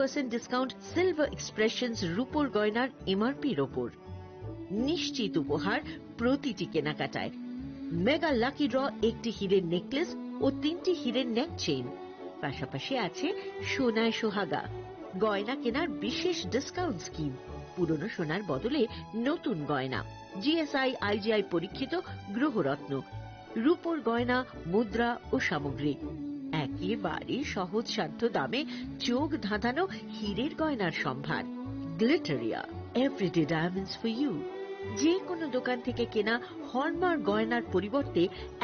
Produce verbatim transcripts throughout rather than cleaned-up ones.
Percent discount silver expressions রূপোর গয়নার এমআরপির ওপর। নিশ্চিত উপহার প্রতিটি কেনাকাটায়। মেগা লাকি ড্র, একটি হীরের নেকলেস ও তিনটি হীরের নেক চেইন। পাশাপাশি আছে সোনায় সোহাগা, গয়না কেনার বিশেষ ডিসকাউন্ট স্কিম। পুরনো সোনার বদলে নতুন গয়না। জিএসআই আইজিআই পরীক্ষিত গ্রহরত্ন, রূপোর গয়না, মুদ্রা ও সামগ্রী। একেবারে সহজ সাধ্য দামে চোখ ধাঁধানো হীরের গয়নার সম্ভার। Glitteria, everyday diamonds for you. যে কোনো দোকান থেকে কেনা হলমার্ক গয়নার পরিবর্তে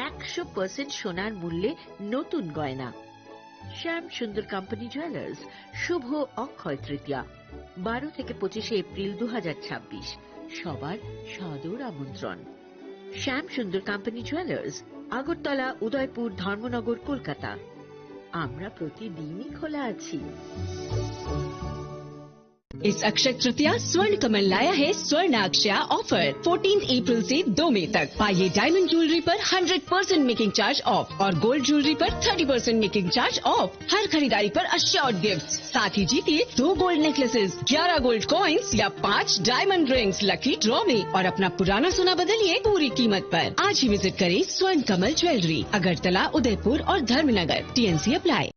একশো পার্সেন্ট সোনার মূল্যে নতুন গয়না। শ্যাম সুন্দর কোম্পানি জুয়েলার্স, শুভ অক্ষয় তৃতীয়া, বারো থেকে পঁচিশে এপ্রিল দু হাজার ছাব্বিশ। সবার সাদর আমন্ত্রণ। শ্যাম সুন্দর কোম্পানি জুয়েলার্স, আগরতলা, উদয়পুর, ধর্মনগর, কলকাতা। আমরা প্রতিদিনই খোলা আছি। इस अक्षय तृतीया स्वर्ण कमल लाया है स्वर्ण अक्षया ऑफर। फोर्टीन अप्रैल से दो मई तक पाइए डायमंड ज्वेलरी पर hundred percent making charge off और गोल्ड ज्वेलरी पर thirty percent making charge off. हर खरीदारी पर अश्योर्ड गिफ्ट, साथ ही जीतिए दो गोल्ड नेकलेसेस, ग्यारह गोल्ड कॉइन्स या पाँच डायमंड रिंग्स लकी ड्रॉ में और अपना पुराना सोना बदलिए पूरी कीमत पर। आज ही विजिट करें स्वर्ण कमल ज्वेलरी, अगरतला, उदयपुर और धर्मनगर। TNC apply.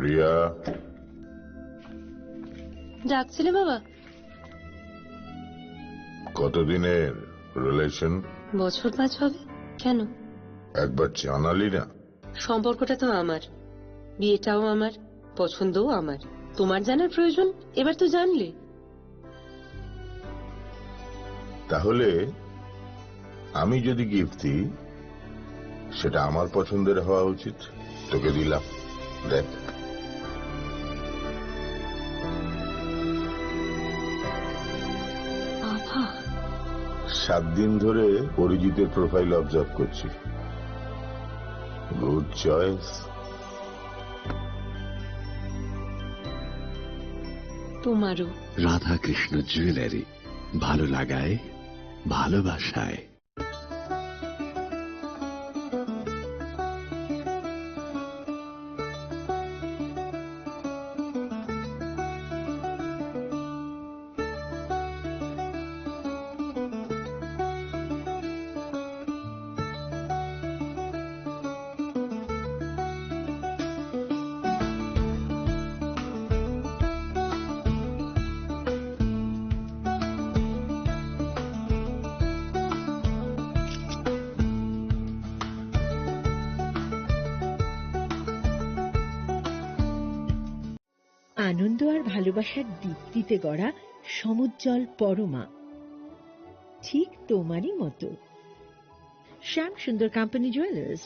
রিয়া। ডাকছিলে বাবা? কতদিনের রিলেশন? বছর পাঁচ হবে। কেন? একবার জানালি না। সম্পর্কটা তো আমার, বিয়েটাও আমার, পছন্দও আমার। তোমার জানার প্রয়োজন, এবার তো জানলে। তাহলে আমি যদি গিফট দিই, সেটা আমার পছন্দের হওয়া উচিত। তোকে দিলাম, দেখ। বাবা। সাত দিন ধরে অরিজিতের প্রোফাইল অবজার্ভ করছি। Good choice. তোমারও। রাধাকৃষ্ণ জুয়েলারি, ভালো লাগায়, ভালোবাসায়। আনন্দ আর ভালোবাসার দীপ্তিতে গড়া সমুজ্জ্বল পরমা, ঠিক তোমারই মতো। শ্যাম সুন্দর কোম্পানি জুয়েলার্স,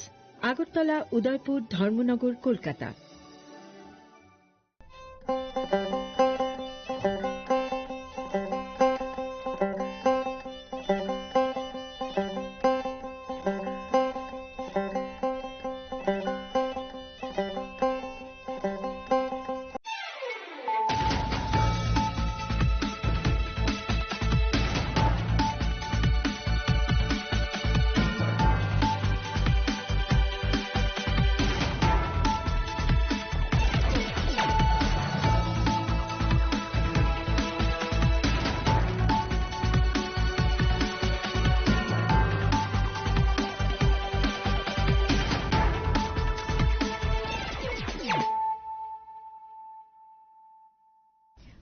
আগরতলা, উদয়পুর, ধর্মনগর, Kolkata.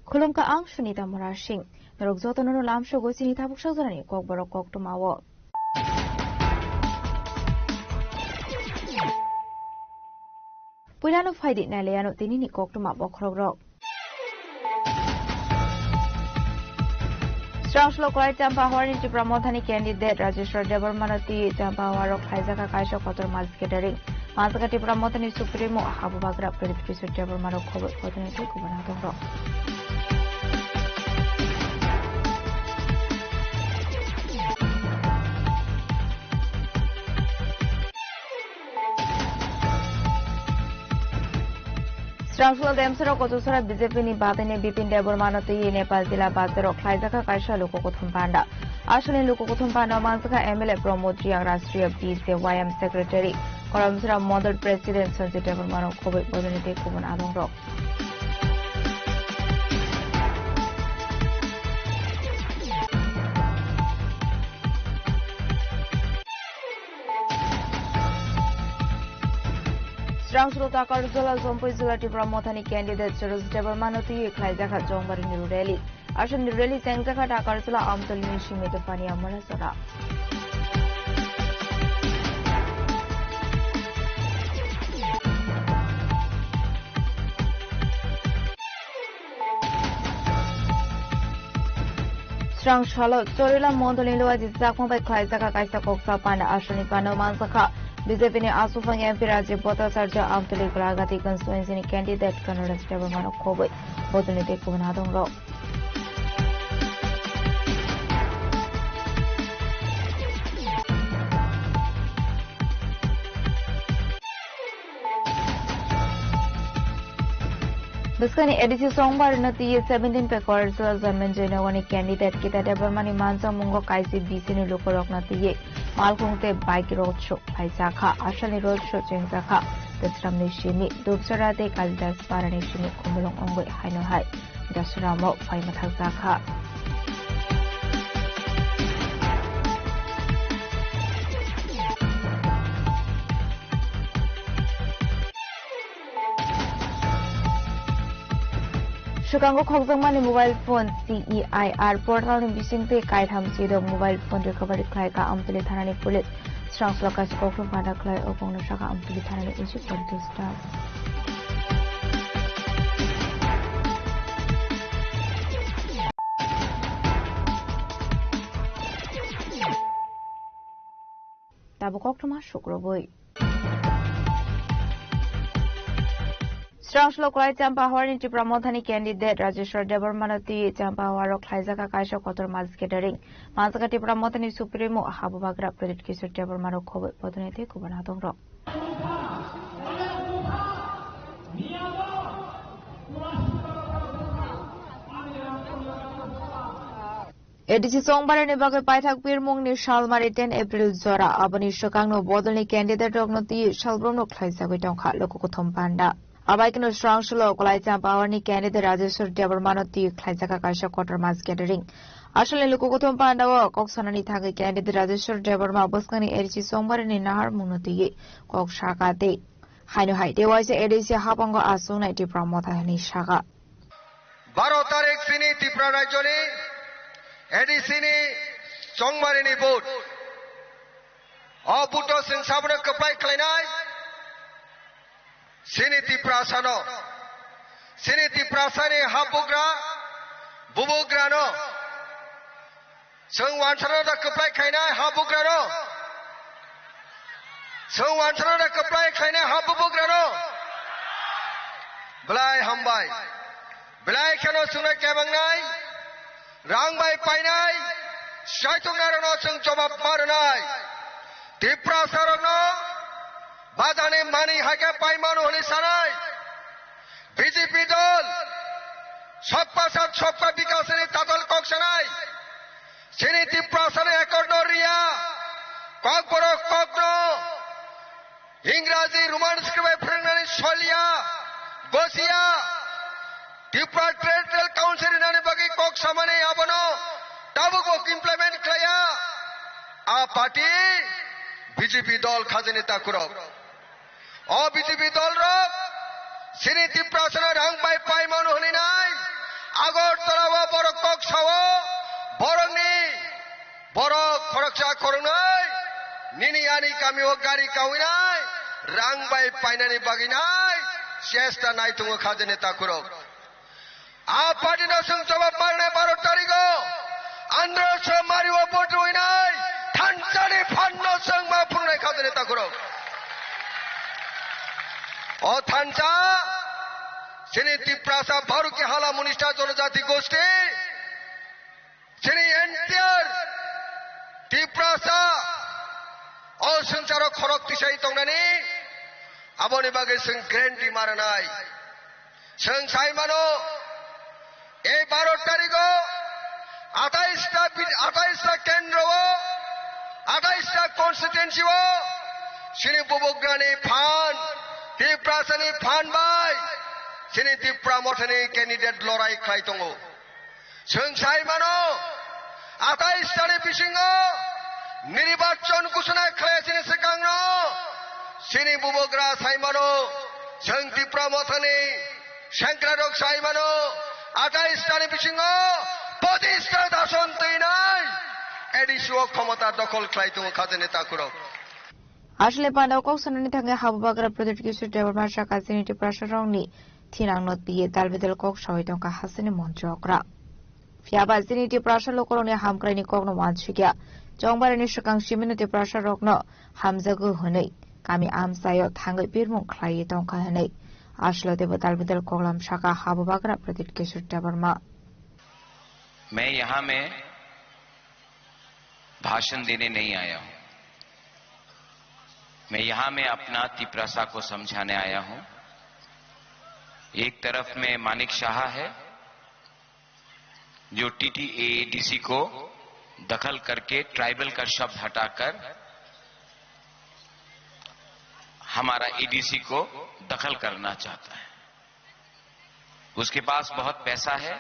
Khulumkha, ang Sunita Murasing. Norok jotono no lamsogwi chini tabuk sajorani kokborok koktwmao. Puilano phaidi nailaiano tinini koktwma bokhorokrok. Srangsulo kwlai Champaharni Tipra Mothani candidate Rajeshwar Debbarmano twi Champaharok khlaijak kha kaisa kotor mass gathering. Manjak kha Tipra Mothani Supremo Habubagra Pradip Kishore Debbarmano khobor kotorni twi kubun hatongrok. Srangsulo Demsoro Kochusora B J P ni bataini Bipin Debbarmano twi Nepal Jila Bazaro khlaijak kha kaisa luku kuthum panda. Aswkni luku kuthum panda manjak kha M L A Pramod Reang, Rashtriya B J Y M Secretary Koramsra Model President Sanjay Debbarma rok khoboi bodolni tei kubun adongrok. Srangsulo Takarjala Jompui Jila Tipra Mothani candidate Suresh Debbarma no twi khlaijakha Chongbarini rally. Aswkni rally chengjakha Takarjala Amtolini Simito Paniya Marasora. Srang salo Chorila Mondolni Luaji Chakma bai khlaijak kaisa koksa panda aswkni panda manjakha. B J P ni aswk M P Rajiv Bhattacharya Amtoli Golagati constituency ni candidate Conrad Debbarma no khoboi bodolni tei kubun adongrok. Bwskangni A D C Chongbarini twi seventeen Pekar Jila Janmen Joynagarni candidate Gita Debbarmani manjakmungo kaisi B C ni lukurokno twi malkhung tei bike road show khlaijakha. Asalni road show chengjakha Tisramni simi, Dupchara tei Kalidas Parani simi Khumulwng wngwi haino hai Dasaramo phai mwthakjakha. Swkango khokjakmani mobile phone C E I R portal ni bisingtwi kaitham chidok mobile phone recovery khlaikha Amtwli thanani police. Srangsulo kaisa kokthum panda khlai o kokno saka Amtwli thanani O C Santosh Das. Tabuk koktwma sukrubwi. Srangsulo kwlai Champaharni Tipra Mothani candidate Rajeshwar Debbarmano twi Champaharo khlaijakha kaisa kotor mass gathering. Manjakha Tipra Mothani Supremo Habubagra Pradyut Kishore Debbarmano khoboi bodolni tei kubun adongrok. A D C Chongbarini bagwi paithak pirmungni salmari ten April jora. Aboni swkangno bodolni candidate rokno twi salbrumno khlaijagwi tongkha luku kuthum panda. Abaikeno Srangsulo kwlai Champaharni candidate Rajeshwar Debbarmano twi khlaijakha kaisa kotor mass gathering. Asalni luku kuthum pandao kok sanani thangwi candidate Rajeshwar Debbarma bwskangni A D C Chongbarini naharmungno twiwi kok saka tei haino hai tei waisa A D C hapango achuknai Tipra Motha hinwi saka. Baro tarik chini Tripura rajyoni A D C ni Chongbarini vote. O vote o chwng sabono kwplai khlainai. Chini Tiprasano, chini Tiprasani habugra, bubugrano, chwng wansarano da kwplai khlainai habugrano. Chwng wansarano da kwplai khlainai habugrano. Belai hambai. Belai kheno chwngno kebangnai, rang bai painai, saichungnairokno chwng jobab ma rwnai. Tiprasarokno bajani mani haikhe paimano hwnwi sanai. B J P dol, Sabka Saath Sabka Vikas ni tatal kok sanai. Chini Tiprasani accord no riya, Kokborok kokno Ingraji Roman script bai phwrwngnani soliya, gosiya. Tripura Territorial Council rinani bagwi kok samani abono tabukbo implement khlaiya. A party B J P dol khajani takhurok. O B J P dol rok chini Tiprasano rang bai paimano hwnwi nai. Agartala o borok kok sao, borokni borok khoroksa khoroknwi nini ani kamio gari kawinai, rang bai painani bagwi nai chesta nai tongo khajani takhurok. A party no chwng jobab ma rwnai baro tarigo. Andro so mario vote rwinai, thansa ni phan no chwng ma phungnai khajani takhurok. O thansa, chini Tiprasa Bharuki Hala Munista Jonojati Gosti, chini entire Tiprasa o swngcharo khorok tisai tongnani, aboni bagwi chwng guarantee ma rwnai. Chwng sai mano, ei baro tarigo atais ta bid-, atais ta kendro o, atais ta constituency o Chini bubagrani phan, Tiprasani phan bai chini Tipra Mothani candidate lorai khlai tongo. Chwng sai mano, atais tani bisingo nirbachon ghosona khlai chini swkangno chini bubagra sai mano, chwng Tipra Mothani sengkrarok sai mano, atais tani bisingo pochis ta dason twinai A D C o khomota dokhol khlai tongo khajani takhurok. Asle panda kok sanani thangwi habubagra Pradyut Kishore Debbarma saka chini Tiprasa rokni thinangno twiwi dalbidal kok sawi tongkha hasteni monchokra. Phiyaba chini Tiprasa lukurokni hamkraini kokno uansukya. Chongbarani swkang simino Tiprasa rokno hamjago hwnwi kami amchaio thangwi birmung khlaiwi tongkha hwnwi aslo teibo dalbidal koklam saka habubagra Pradyut Kishore Debbarma. मैं यहाँ में भाषण देने नहीं आया हूँ। मैं यहाँ में अपना तिपरासा को समझाने आया हूँ। एक तरफ में मानिक शाह है, जो टीटीएडीसी को दखल करके ट्राइबल का शब्द हटाकर हमारा एडीसी को दखल करना चाहता है। उसके पास बहुत पैसा है,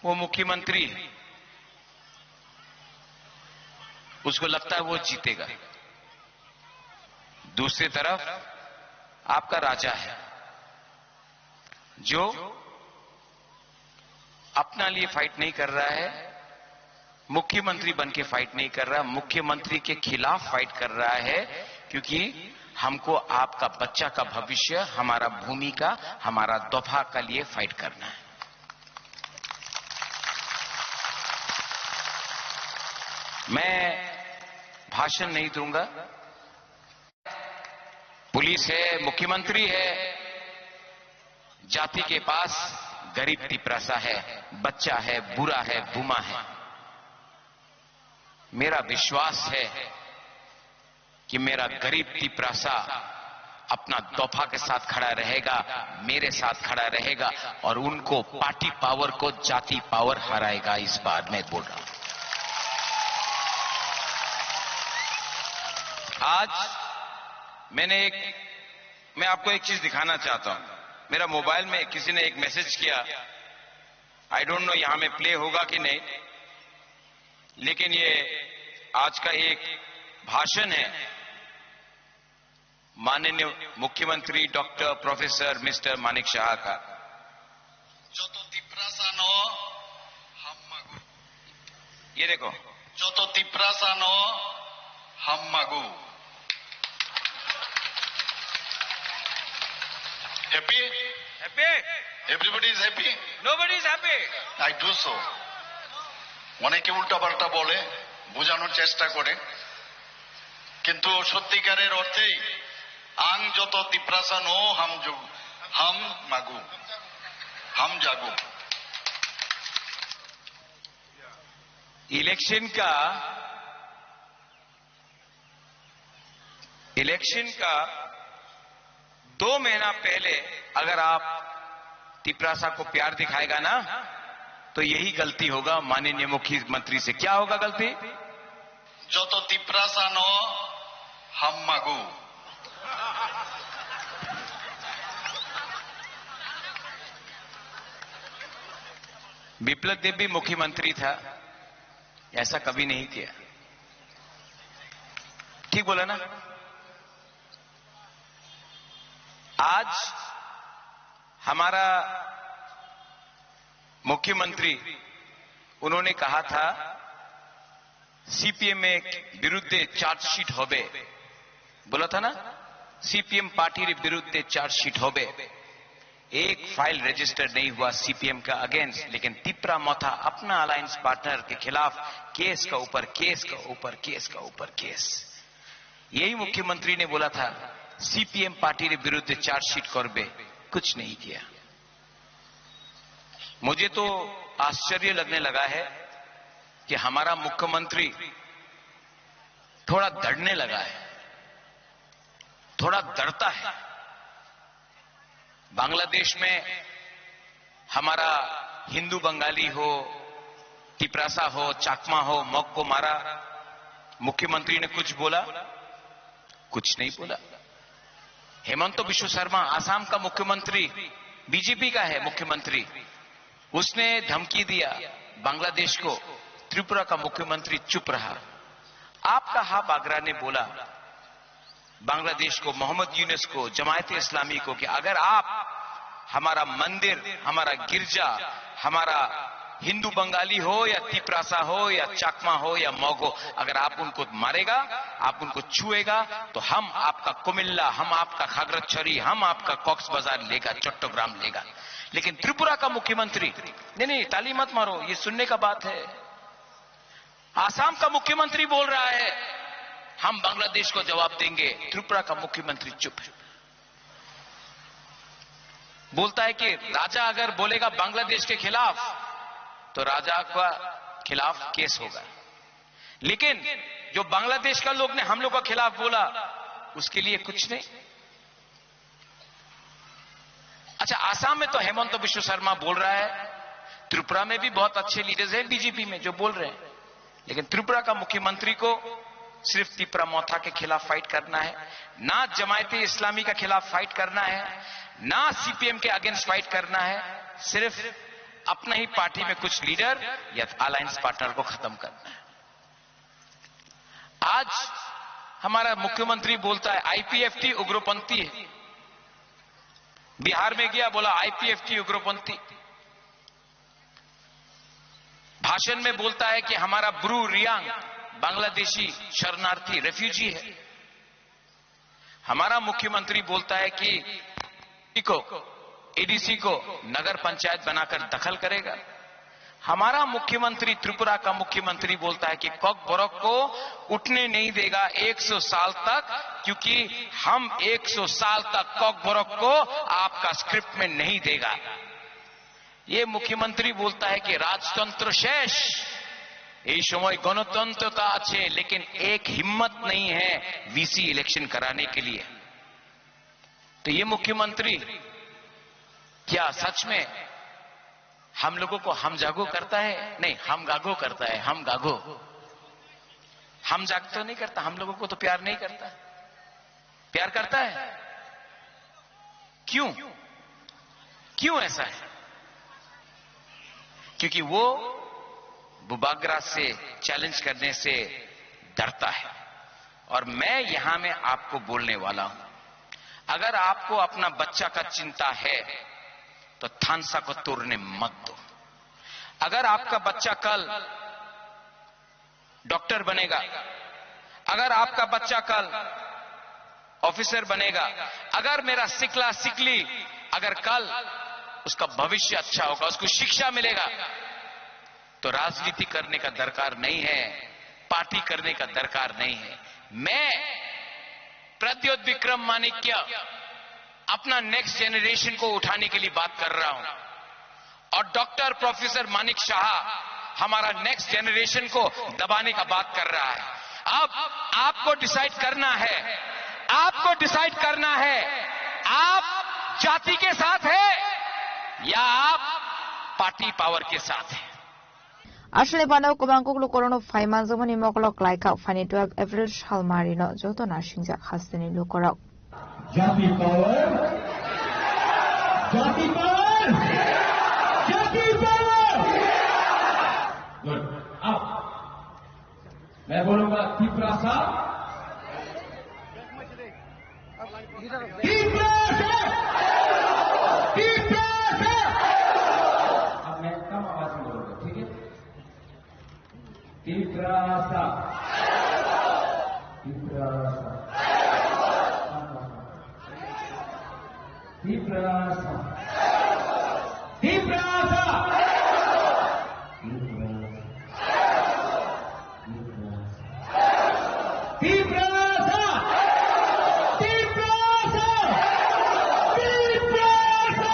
वो मुख्यमंत्री है, उसको लगता है वो जीतेगा। दूसरी तरफ आपका राजा है, जो अपना लिए फाइट नहीं कर रहा है, मुख्यमंत्री बन के फाइट नहीं कर रहा, मुख्यमंत्री के खिलाफ फाइट कर रहा है, क्योंकि हमको आपका बच्चा का भविष्य, हमारा भूमि का, हमारा दोफा का लिए फाइट करना है। मैं भाषण नहीं दूंगा। पुलिस है, मुख्यमंत्री है, जाति के पास गरीब तिपरासा है, बच्चा है, बुरा है, बुमा है। मेरा विश्वास है कि मेरा गरीब तिपरासा अपना दोफा के साथ खड़ा रहेगा, मेरे साथ खड़ा रहेगा और उनको पार्टी पावर को जाति पावर हराएगा। इस बार मैं बोल रहा हूं। आज मैंने एक, मैं आपको एक चीज दिखाना चाहता हूं। मेरा मोबाइल में किसी ने एक मैसेज किया, आई डोंट नो यहां में प्ले होगा कि नहीं, लेकिन ये आज का एक भाषण है माननीय मुख्यमंत्री डॉक्टर प्रोफेसर मिस्टर मानिक शाह का। Joto Tiprasa no hammago. ये देखो। Joto Tiprasa no hammago. Happy? Happy? Everybody is happy? Nobody is happy. I do so. অনেকে উল্টাপাল্টা বলে, বোঝানোর চেষ্টা করে, কিন্তু সত্যিকারের অর্থেই আং যত তিপ্রাসা নো হাম যুগ, হাম মাগু, হাম জাগু। इलेक्शन का, इलेक्शन का दो महीना पहले अगर आप तिपरासा को प्यार दिखाएगा ना, तो यही गलती होगा माननीय मुख्यमंत्री से। क्या होगा गलती? Joto Tiprasa no hammago. विप्लव देव भी मुख्यमंत्री था, ऐसा कभी नहीं किया। ठीक बोला ना? आज हमारा मुख्यमंत्री, उन्होंने कहा था सीपीएम में विरुद्धে चार्जशीट होबे, बोला था ना, सीपीएम पार्टी रे विरुद्धে चार्जशीट होबे। एक फाइल रजिस्टर नहीं हुआ सीपीएम का अगेंस्ट, लेकिन तिपरा मोथा अपना अलायंस पार्टनर के खिलाफ केस का ऊपर केस का ऊपर केस का ऊपर केस। यही मुख्यमंत्री ने बोला था सीपीएम पार्टी रे विरुद्धে चार्जशीट करबे, कुछ नहीं किया। मुझे तो आश्चर्य लगने लगा है कि हमारा मुख्यमंत्री थोड़ा डरने लगा है, थोड़ा डरता है। बांग्लादेश में हमारा हिंदू बंगाली हो, तिपरासा हो, चाकमा हो, मग को मारा, मुख्यमंत्री ने कुछ बोला, कुछ नहीं बोला। हेमंत बिश्व शर्मा, आसाम का मुख्यमंत्री, बीजेपी का है मुख्यमंत्री, उसने धमकी दिया बांग्लादेश को, त्रिपुरा का मुख्यमंत्री चुप रहा। आपका हा बागरा ने बोला बांग्लादेश को, मोहम्मद यूनुस को, जमायत इस्लामी को कि अगर आप हमारा मंदिर, हमारा गिरजा, हमारा हिंदू बंगाली हो या तिपरासा हो या चाकमा हो या मग हो, अगर आप उनको मारेगा, आप उनको छुएगा, तो हम आपका कुमिल्ला, हम आपका खागराछड़ी, हम आपका कॉक्स बाजार लेगा, चट्टग्राम लेगा। लेकिन त्रिपुरा का मुख्यमंत्री, नहीं, नहीं, ताली मत मारो, ये सुनने का बात है। आसाम का मुख्यमंत्री बोल रहा है, हम बांग्लादेश को जवाब देंगे। त्रिपुरा का मुख्यमंत्री चुप है। बोलता है कि राजा अगर बोलेगा बांग्लादेश के खिलाफ, तो राजा का खिलाफ केस होगा, लेकिन जो बांग्लादेश का लोग ने हम लोग का खिलाफ बोला, उसके लिए कुछ नहीं। अच्छा, आसाम में तो हेमंत बिश्व शर्मा बोल रहा है, त्रिपुरा में भी बहुत अच्छे लीडर्स हैं बीजेपी में जो बोल रहे हैं, लेकिन त्रिपुरा का मुख्यमंत्री को सिर्फ तिपरा मोथा के खिलाफ फाइट करना है, ना जमायते इस्लामी का खिलाफ फाइट करना है, ना सीपीएम के अगेंस्ट फाइट करना है, सिर्फ अपना ही पार्टी में कुछ लीडर या अलायंस पार्टनर को खत्म करना है। आज हमारा मुख्यमंत्री बोलता है आईपीएफटी उग्रपंथी है। बिहार में गया, बोला आईपीएफटी उग्रपंथी। भाषण में बोलता है कि हमारा ब्रू रियांग बांग्लादेशी शरणार्थी, रेफ्यूजी है। हमारा मुख्यमंत्री बोलता है कि को, एडीसी को नगर पंचायत बनाकर दखल करेगा। हमारा मुख्यमंत्री, त्रिपुरा का मुख्यमंत्री बोलता है कि कॉकबोरोक को उठने नहीं देगा एक सौ साल तक, क्योंकि हम एक सौ साल तक कॉकबोरोक को आपका स्क्रिप्ट में नहीं देगा। ये मुख्यमंत्री बोलता है कि राजतंत्र शेष, এই সময় গণতন্ত্রতা আছে, लेकिन एक हिम्मत नहीं है वीसी इलेक्शन कराने के लिए। तो ये मुख्यमंत्री क्या सच में हम लोगों को हम जागो करता है? नहीं, हम गागो करता है, हम गागो। हम जाग तो नहीं करता, हम लोगों को तो प्यार नहीं करता। प्यार करता है? क्यों? क्यों ऐसा है? क्योंकि वो बुबाग्रा से चैलेंज करने से डरता है। और मैं यहां में आपको बोलने वाला हूं, अगर आपको अपना बच्चा का चिंता है, तो थानसा को तोड़ने मत दो। अगर आपका बच्चा कल डॉक्टर बनेगा, अगर आपका बच्चा कल ऑफिसर बनेगा, अगर मेरा सिकला सिकली अगर कल उसका भविष्य अच्छा होगा, उसको शिक्षा मिलेगा, तो राजनीति करने का दरकार नहीं है, पार्टी करने का दरकार नहीं है। मैं प्रद्योत विक्रम माणिक्य अपना नेक्स्ट जनरेशन को उठाने के लिए बात कर रहा हूं। और डॉक्टर प्रोफेसर मानिक शाह हमारा नेक्स्ट जनरेशन को दबाने का बात कर रहा है। अब आपको डिसाइड करना है, आपको डिसाइड करना है, आप जाति के साथ है या आप पार्टी पावर के साथ है। Aswkni pano kwbang kuklu korokno phai manjakmani mokolo kwlai kha. Phaini twelve April salmarino joto nasingjak hasteni lukorok. Jati power, jati power, jati power. Good. Up. Main bolunga Tiprasa. Tiprasa! Tiprasa! Ab main kam awaaz mein bolunga, theek hai? Tiprasa! Tiprasa! Tiprasa! Tiprasa! Tiprasa! Tiprasa! Tiprasa! Tiprasa!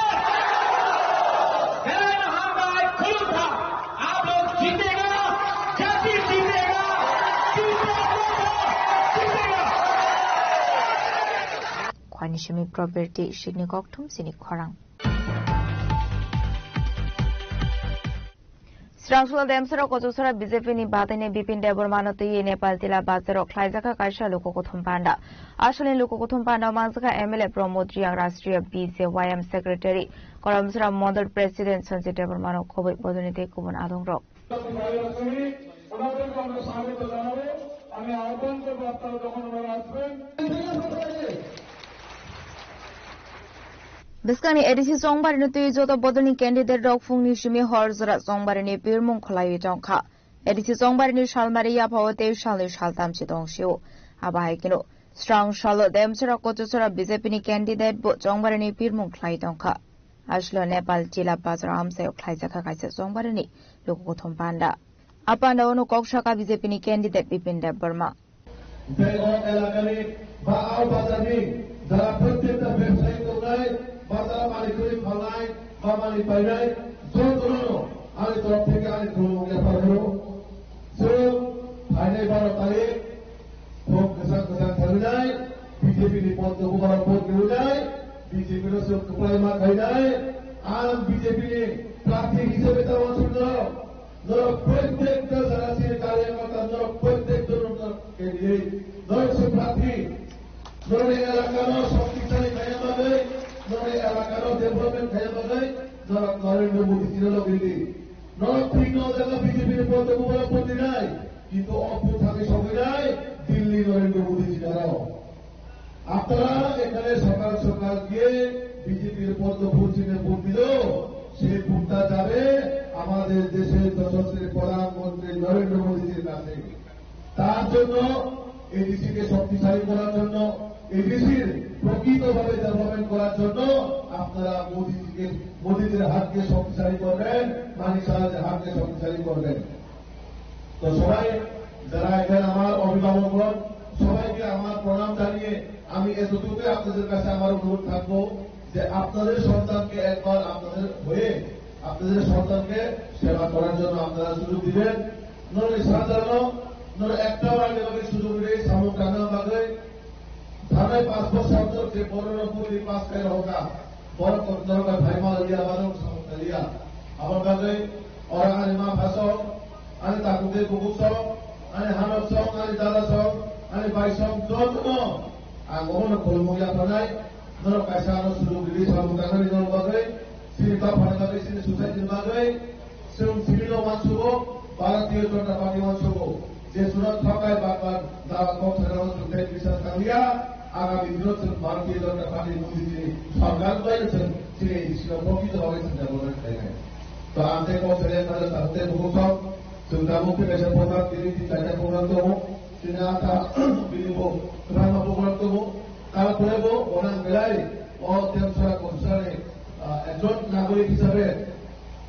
Hai na, hum bhai khulum tha. Aap log jeetega, jati jeetega, Tiprasa jeetega. Khwani simi property sikni kokthum sini khorang. Srangsola Demsara Kochusara B J P ni bataini Bipin Debbarma no twiwi Nepal Tila Bazar o khlaijakha kaisa luku kuthum panda. Aswlni luku kuthum panda o manjakha M L A Pramod Reang, Rashtriya B J Y M Secretary, Karamsara Mandal President Sanjay Debbarma no khobwi bodolni tei kubun adongrok. আমি আহ্বান করবো, আপনারা যখন ওনারা আসবেন। Bwskangni A D C chongbarini twi joto bodolni candidate rok phungni simi hor jora chongbarini pirmung khwlaiwi tongkha. A D C chongbarini salmari yaphao tei salni saltamchi tongsio. Abo hai kheno srang salo Demsara Kochusara B J P ni candidate bo chongbarini pirmung khlai tongkha. Aswlio Nepal Tila Bazar amchaio khlaijakha kaisa chongbarini luku kuthum panda. A panda ono kok saka B J P ni candidate Bipin Debbarma. Tei o elakani ba a bazarni jara protyekta bebsayi tongnai, bazar malik twi phalnai ba malik painai jotono ani torof theke ani khulumung yaphar horo. Chwng phainai baro tarik Thok kwchang kwchang thangwi nai, B J P ni pot no bubara pot nwi nai, B J P no se kwplai ma khai nai, ang B J P ni prarthi hisabe ta wansuk norok, norok protyekta jaga sini karyakarta norok protyekta norok candidate, norok se prarthi, norok ni elaka no shaktisali khaina bagwi, norok ni elaka no development khaina bagwi, norok Narendra Modi chini logwi di. Norok thik no jaga B J P ni pot no bubara pot nwi nai. কিন্তু অভ্যুত্থানে সবাই নাই, দিল্লি নরেন্দ্র মোদী জিন্দাবাদ। আপনারা এখানে সকাল সকাল গিয়ে বিজেপির পদ্ম ফুল চিহ্নে ভোট দিলেও সেই ভোটটা যাবে আমাদের দেশের যশস্বী প্রধানমন্ত্রী নরেন্দ্র মোদীজির কাছে। তার জন্য এডিসি কে শক্তিশালী করার জন্য, এডিসির প্রকৃতভাবে ডেভেলপমেন্ট করার জন্য আপনারা মোদীজিকে, মোদীজির হাতকে শক্তিশালী করবেন, মানিক সাহার হাতকে শক্তিশালী করবেন। তো সবাই যারা এখানে আমার অভিভাবকগণ, সবাইকে আমার প্রণাম জানিয়ে আমি এতটুকুই আপনাদের কাছে আমার অনুরোধ থাকবো যে আপনাদের সন্তানকে একবার আপনাদের হয়ে আপনাদের সন্তানকে সেবা করার জন্য আপনারা সুযোগ দিবেন। Norok ni sanjalo, norok ekta bar ni bagwi sujuk rwi samung tangna bagwi, thanai panch bosor norok je borok rok bwrwi pass khai rohorkha, borok kok norok bai phaima liya, ba norok samung taliya. Aboni bagwi oro ani ma pha song, ani takhuk tei bukhuk song, ani hanok song, ani dada song, ani bai song, jotono ang obono khulumung yapharnai. Norok kaisa ano sujuk rwi samung tangnani norok bagwi, chini dophani bagwi, chini society ni bagwi, chwng chini no uansugo, Bharatiya Janata Party uansugo. Je suno thokai bakban dawa kok sana uansuk tei bisas kangliya, agami dino chwng Bharatiya Janata Party Modi chini sorkar bai chwng chini A D C no bokito bagwi chwng development khainai. To ang tei kok sana thangwi tei bukhuk song, chwng tabuk tei kaisa program tini tin charta program tongo, chini ata bini bo kwbangma program tongo. Tarpore bo onang belai o Demsara Kochusarani, ah, ekjon nagorik hisabe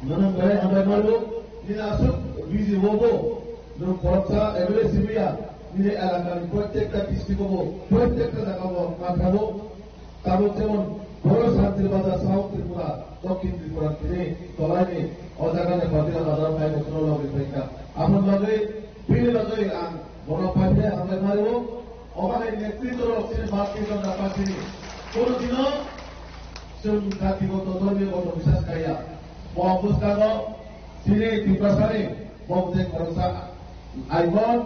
nono belai hambai mano. Nini aswk busy o bo, nwng khoroksa M L A simiya, nini elakani prottekta district o bo, prottekta jaga o bo ma thango. Tabuk jemon Boro Santir Bazar, South Tripura, Dokhin Tripura tini tolaini o jaga ni Patila Bazar o phai bo khorok logwi phaikha. Aboni bagwi, bini bagwi ang bono paithai hambai mano. Obo hai netrito rok chini Bharatiya Janata Party ni kono dino chwng jatigoto, dhormiyogoto bisas khaiya. Bo bwskango chini Tiprasani bo je khoroksa aibon,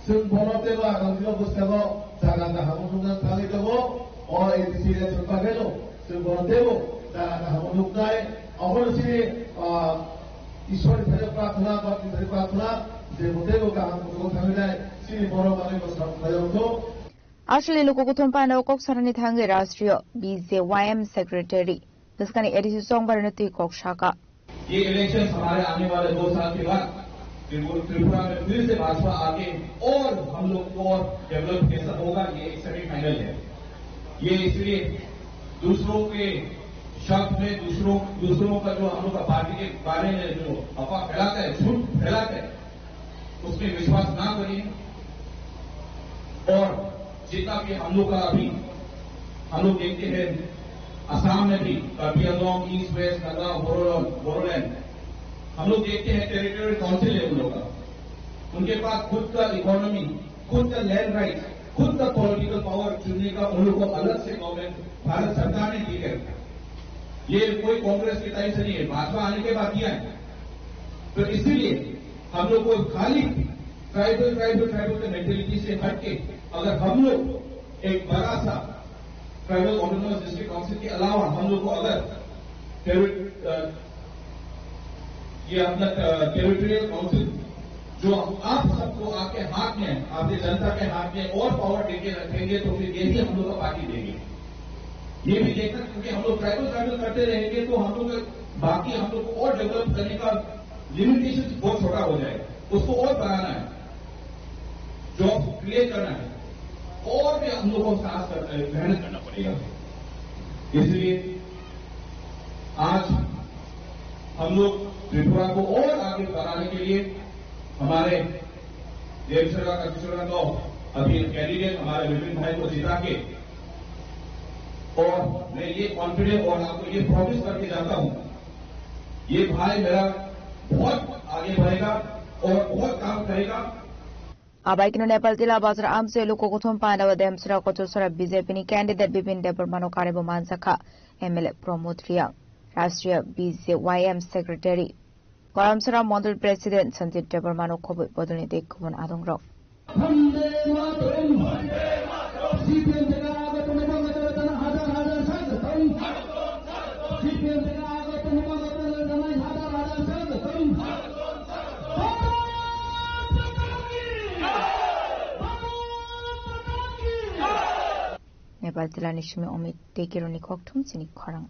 chwng bono teibo agam dino bwskango jaga kaham nukna thangwi tongo. O A D C election bagwi no chwng bono teibo jaga kaham nuknai. Obono chini, ah, Ishwar ni thani prarthana, bapni thani prarthana, je bo teibo kaham kuchugo thangwi nai, chini borok bagwi bo samung khlai wngkho. Aswlni luku kuthum panda o kok sanani thangwi Rashtriya B J Y M Secretary bwskangni A D C chongbarino twi kok saka. ये इलेक्शन हमारे आने वाले दो साल के बाद त्रिपुर-, त्रिपुरा में फिर से भाजपा आके और हम लोग को और डेवलप कैसा होगा, ये एक सेमीफाइनल है। ये इसलिए दूसरों के शब्द में, दूसरों, दूसरों का जो हम लोग का पार्टी के बारे में जो अफवाह फैलाता है, झूठ फैलाता है, उसमें विश्वास ना करिए। और जितना भी हम लोग का अभी, हम लोग देखते हैं, असम में भी, कार्बी आंगलोंग, ईस्ट वेस्ट, नगांव, बोडोलैंड, बोडोलैंड, हम लोग देखते हैं, टेरिटोरियल काउंसिल है उन लोग का, उनके पास खुद का इकोनॉमी, खुद का लैंड राइट्स, खुद का पॉलिटिकल पावर चुनने का उन लोग को अलग से गवर्नमेंट, भारत सरकार ने दी है। ये कोई कांग्रेस के टाइम से नहीं है, भाजपा आने के बाद दिया है। तो इसीलिए हम लोग को खाली ट्राइबल ट्राइबल ट्राइबल के मेंटेलिटी से हट के अगर हम लोग एक बड़ा सा ट्राइबल ऑटोनोमस डिस्ट्रिक्ट काउंसिल के अलावा हम लोग को अगर टेरि- अ, ये अपना टेरिटोरियल काउंसिल जो आप सबको आपके हाथ में, आपके जनता के हाथ में और पावर देके रखेंगे तो फिर ये भी हम लोग का पार्टी देंगे। ये भी देखना, क्योंकि हम लोग ट्राइबल ट्राइबल करते रहेंगे तो हम लोग बाकी हम लोग को और डेवलप करने का लिमिटेशन बहुत छोटा हो जाएगा, उसको और बढ़ाना है, जॉब क्रिएट करना है, और भी हम लोगों को साथ कर, मेहनत करना पड़ेगा। इसलिए आज हम लोग त्रिपुरा को और आगे बढ़ाने के लिए हमारे देवसरा का दूसरा तो अभी कैंडिडेट हमारे विपिन भाई को जिता के, और मैं ये कॉन्फिडेंस और आपको ये प्रॉमिस करके जाता हूँ, ये भाई मेरा बहुत आगे बढ़ेगा और बहुत काम करेगा। Abai kino Nepal Tila Bazar amchoi luku kuthum Pandava Demsra Kochusra B J P ni candidate Bipin Debbarmano karibo manjakha M L A Pramod Riang, Rashtriya B J Y M Secretary Koramsara Mondol President Sanjit Debbarmano khoboi bodolni tei kubun adongrok. Bande Mataram! C P M theke agotoni bagwi tana hajar hajar sagwtwng. C P M theke agotoni bagwi tana hajar hajar sagwtwng. Bharat Mata ki! Bharat Mata ki! Nepal Tila ni simi Omit tei Kironi kokthum chini khorang.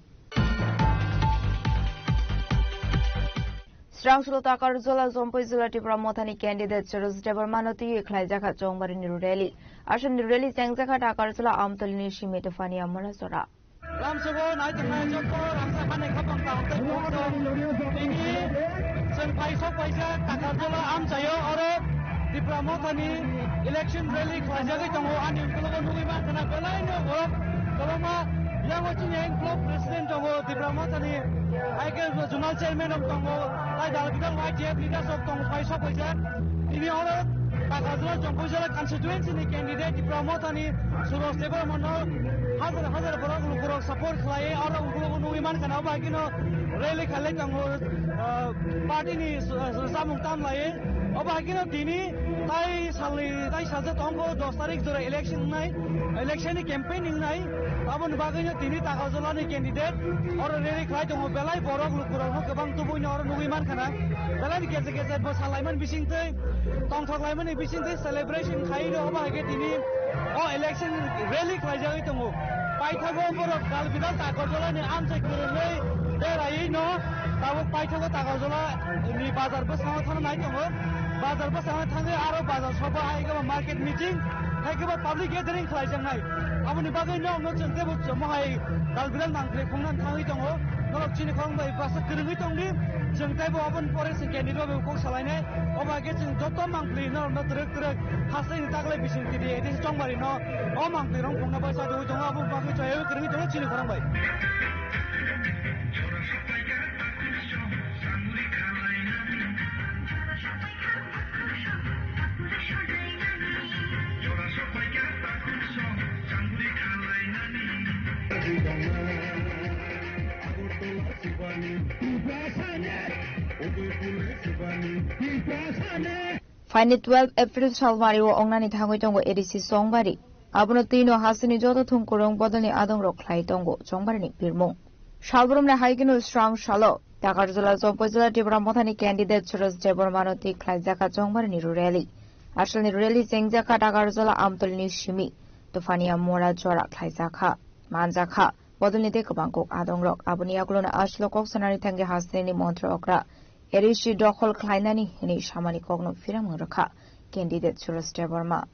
Srangsulo Takarjala Jompui Jila Tipra Mothani candidate Suresh Debbarmano twiwi khlaijakha Chongbarini rally. Aswkni rally chengjakha Takarjala Amtolini simi Tufania Murasora. Lamsogo naitongnai joto rangchak hani khapang kaham tei khoroksa tini chwng paisok paisa Takarjala amchaio oro Tipra Mothani election rally khlaijagwi tongo. Ani ukologo nugwi mankha na belaino borok kwbangma yango chini Club President tongo, Tipra Mothani I K zonal chairman rok tongo, tai dal bidal Y T F leaders rok tongo, paisok paisa. Tini oro Takarjala Jompui Jila constituency ni candidate Tipra Mothani Suresh Debbarmano hajar hajar borok lukurok support khlai, oro ukologo nugwi mankha na, obo hai kheno rally khalai tongo, ah, party ni, ah, samung tam lai. Obo hai kheno tini tai salni, tai salsa tongo dos tarik jora election wngnai, election ni campaign wngnai. Aboni bagwino tini Takarjala ni candidate oro rally khlai tongo, belai borok lukurokno kwbang tubuino oro nugwi mankha na. Belai ni gejer gejer bo salaimani bisingtwi, tongthok laimani bisingtwi celebration khai rw, obo hai khe tini o election rally khlaijagwi tongo. Paithago borok dal bidal Takarjala ni amchai kwrwngwi beraiwi no tabuk paithago Takarjala ni bazar bwskango thangna nai tongo. Bazar bwskango thangwi aro bazar soba hai khe bo market meeting hai khe bo public gathering khlaijaknai. Aboni bagwi no, no chwng teibo chwng mohai dal bidal nangkhe khungna thangwi tongo. Norok chini khorang bai bwswk kwrwngwi tongdi. Chwng teibo aboni pore chwng candidate bai kok salainai. Obo hai khe chwng joto mangpili norokno twrwk twrwk hasteni taklai bising tidi A D C Chongbarino o mangpili rong khungna bai sajagwi tongo. Aboni bagwi chwng kwrwngwi tongo chini khorang bai. Phaini twelve April salmario ongnani thangwi tongo A D C Chongbari. Abono twino hasteni joto thumkurung bodolni adongrok khlai tongo Chongbarini birmung. Salbrumni hai kheno srang salo Takarjala Jompui Jila Tipra Mothani candidate Suresh Debbarmano twi khlaijakha Chongbarini rally. Asalni rally chengjakha Takarjala Amtolini simi Tufania Mora jora khlaijakha, manjakha. Bodolni tei kwbang kok adongrok. Aboni yagulono aslo kok sanani thangwi hasteni montri okra A D C dokhol khlainani hwnwi samani kokno phiramwng rwkha candidate Suresh Debbarma.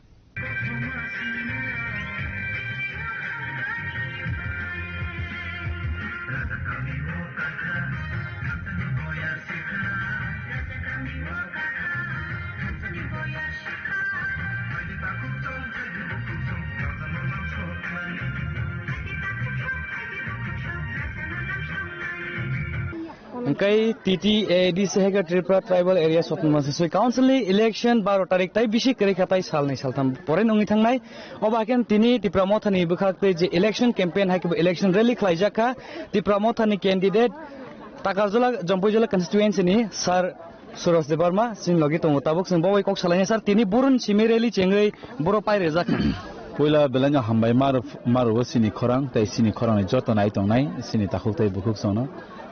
Hingkai T T A D C hai khe Tripura Tribal Areas Autonomous District Council ni election baro tarik tai bisi kwrwi kha tai salnwi saltham pore wngwi thangnai. Obo hai khe tini Tipra Motha ni bwkhak tei je election campaign hai khe bo election rally khlaijak kha Tipra Motha ni candidate Takarjala Jampuijala constituency ni Sir Suros Debbarma, chini logi tongo tabuk chwng bo bai kok salaina sir, tini burun simi rally chengwi boro pai rejak. Puila belai no hambai mar, marugo chini khorang, tei chini khorang ni joto nai tongnai, chini takhuk tei bukhuk chwngno.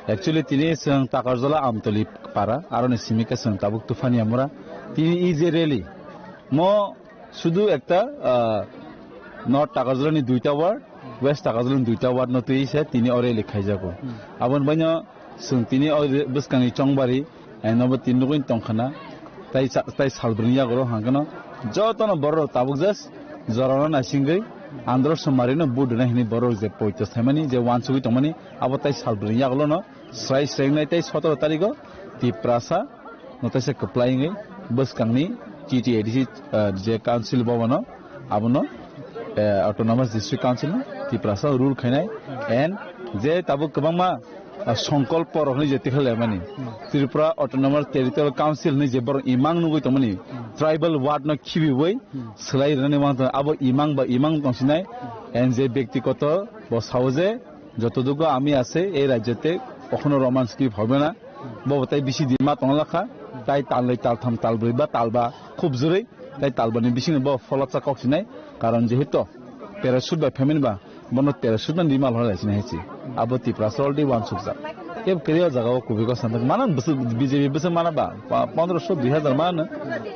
Actually tini chwng Takarjala Amtoli para, aroni simi khe chwng tabuk Tufania Mura. Tini e je rally, mo sudu ekta, ah, North Takarjala ni duita ward, West Takarjala ni duita ward no twi se tini o rally khaijago. Aboni baino chwng tini o re-, bwskangni chongbari, eh, nobo tini nugwi tongkhana, tai sa-, tai salbrwni yago hangkano jotono borok tabuk just jorano naisingwi andro somari no vote rwna hinwi borok je poito saimani je wansugwi tongmani abo tai salbrwni yago no srai srengnai tei sotoro tarigo Tiprasa no taisa kwplai wngwi bwskangni T T A D C, eh, je council bobono abono, eh, autonomous district council no Tiprasa rule khainai and je tabuk kwbangma, ah, songkolpo rok hinwi je tikha laimani Tripura Autonomous Territorial Council hinwi je borok imang nugwi tongmani tribal ward no khibiwi swlai rwnani wngtong abo imang ba imang tongsinai and je byaktigoto bo sao je jotodugo ami ase ei rajyote kokhono Roman script hobe na, bo tai bisi di ma tong lakha, tai tal nei, tal tham, tal brwi ba tal ba khub jurwi, tai tal bani bisingo bo pholotsa kok sinai, karon jehetu parachute bai phaimani ba, bono parachute no di mal hora sinai hai si. Abo Tiprasa already wansukjak. Kebo kwrwi o jaga o kubui ko sanjak. Mana bwswk B J P bwswk mana ba, pa-, pondroso, dui hazar mana.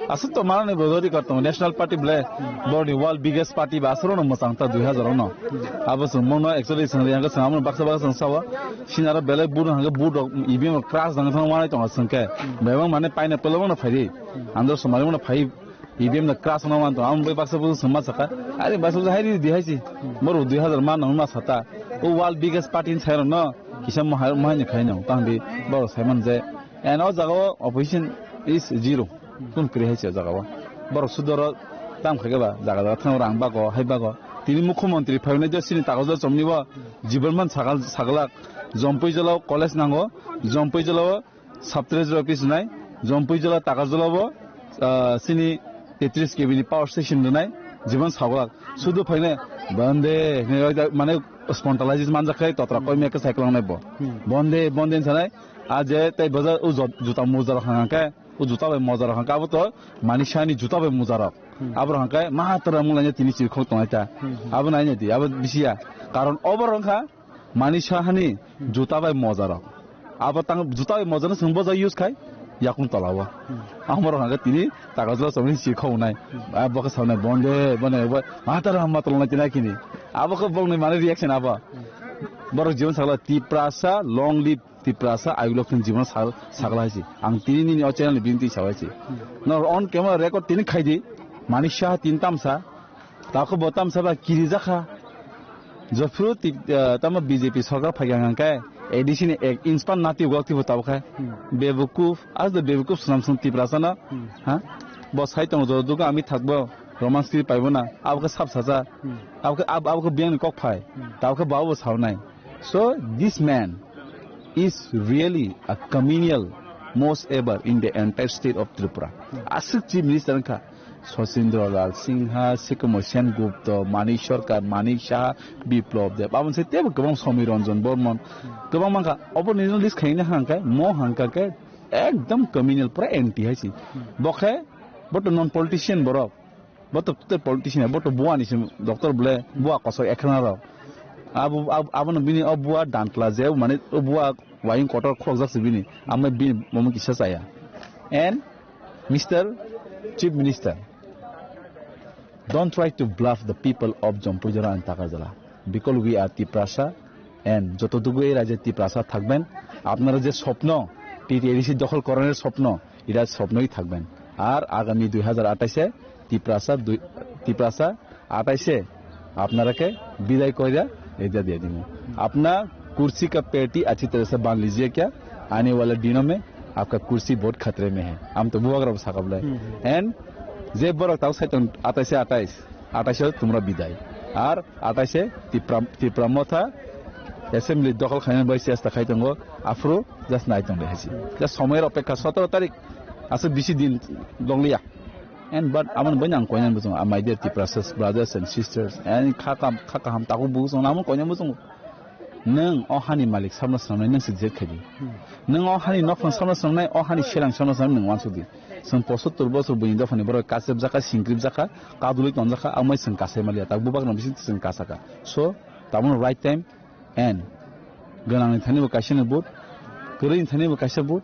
Aswk to mana ni bo dori kar tongo. National Party ble, borni world biggest party ba aswk no mwchang ta dui hazar no. Abo chwng mungno actually chwng riyang khe chwng amo baksa baksa chwng sao. Sinaro belai vote hangkhe vote rok E V M rok crash dang thang wanai tongo chwng khe. Bebak mane paina pelobang no phaidi. Andro somari mano phai E V M no crash no wanto. Amo bai baksa bu chwng ma saka. Ari baksa bu hai di hai si. Boro dui hazar man no ma sata. O world biggest party ni sai rok no. Kisa mo hai mo hai ni khai no. Tang di boro sai man je. And o jaga o opposition is zero. Kun kri hai se jaga o. Borok sudoro tam khaikhe ba jaga jaga thang rang bago hai bago. Tini mukhyamantri phainai je sini tago je chomni bo jibon man sagal saglak. Jompui jala o college nango. Jompui jala o sub treasury office nai. Jompui jala Takarjala o, ah, sini tetris K V ni power station nai. Jibon saglak. Sudu phainai bande hinwi mane spontaneous manjak khai totra koi me ke cycle nai bo. Bande bande sanai. A je tei bajar o jot-, juta moja rok hangkhe, o juta bai moja rok hangkhe, abo to Manik Saha ni juta bai moja rok. Abo rok hangkhe ma tora mung laina tini chirkhok tongnai ta. Abo naina di, abo bisiya. Karon obo rok hangkha Manik Saha ni juta bai moja rok. Abo tang juta bai moja no chwng boja use khai yakung tola o. Amo rok hangkhe tini taga jora chongni chirkhok nai. A bo khe saunai bonde, bonde, bo ma tora ma tolnai tini kini. Abo khe bongni mane reaction abo. Borok jibon sakla Tiprasa long live Tiprasa ayuklok thung jibon sal-, sakla hai si. Ang tini nini o channel ni binti sa hai si. No on camera record tini khai di. Manik Saha tin tamsa. Tako bo tamsa ba kiri jakha. Jophru ti, eh, tamo B J P sarkar phai gang hangkai. A D C ni ek inch pan nati wak tibo tabo khai. Bebukuf, as the bebukuf sunam sun Tiprasa na. Ha? Bo sai tong jo duka ami thakbo. Roman script paibo na. Abo khe sap saja. Abo khe, ab-, abo khe biyang ni kok phai. Tabo khe babu bo saunai. So this man is really a communal most ever in the entire state of Tripura. Aswk chief minister wngkha Sachindra Lal Singha, Sikumo Sen Gupta, Manik Sarkar, Manik Saha, Biplab Deb. Aboni se tebo kwbang Somi Ranjan Bormon. Kwbang mankha. Obo ni list khaina hangkha, mo hangkha khe ekdam communal pura anti hai si. Bokhe, bo to non politician borok. Bo to, to politician, bo to buani se doctor bole, bua kosok ekhana rok. Abo, abo, abono bini o bua dantla je, mane o bua wayung kotor khorokjak se bini. Amo bini momo kisa chaya. And Mister Chief Minister, don't try to bluff the people of Jompuijala and Takarjala. Because we are Tiprasa, and যতটুকু এই রাজ্যে তিপ্রাসা থাকবেন, আপনারা যে স্বপ্ন, টিটিএডিসি দখল করানোর স্বপ্ন, এটা স্বপ্নই থাকবেন। আর আগামী দুই হাজার আঠাশে তিপ্রাসা দুই, তিপ্রাসা আঠাশে আপনারাকে বিদায় কইরা এটা দিয়ে দিব। अपना कुर्सी का पेटी अच्छी तरह से बांध लीजिए क्या? आने वाले दिनों में आपका कुर्सी बहुत खतरे में है। हम तो बुआ गरब साकब ले। And যে বড় তাও সাইতন আঠাশে আঠাশ, আঠাশে তোমরা বিদায়। আর আঠাশে তিপ্রা, তিপ্রা মথা assembly দখল খাইনা bai চেষ্টা খাইতঙ্গো, আফ্রো just নাইতং রে হাসি। Just সময়ের অপেক্ষা, সতেরো তারিখ আছে, বেশি দিন longliya. And but আমার বোন আং কইনা বুঝুন, my dear Tiprasa brothers and sisters, and খাকাম, খাকাহাম তাকু বুঝুন, আমার কইনা বুঝুন। Nwng o hani malik sabno swnamnai nwng se jek khaidi. Nwng o hani nokphang sabno swnamnai, o hani serang sabno swnamnai nwng uansukdi. Chwng posottor bosor buini dophani borok kachepjakha, singkripjakha, kadulwi tonjakha, amai chwng kasai maliya, tak bubagrano bising chwng kasakha. So, tamono right time and gwnangni thani bo kaisa ni vote, kwrwini thani bo kaisa vote,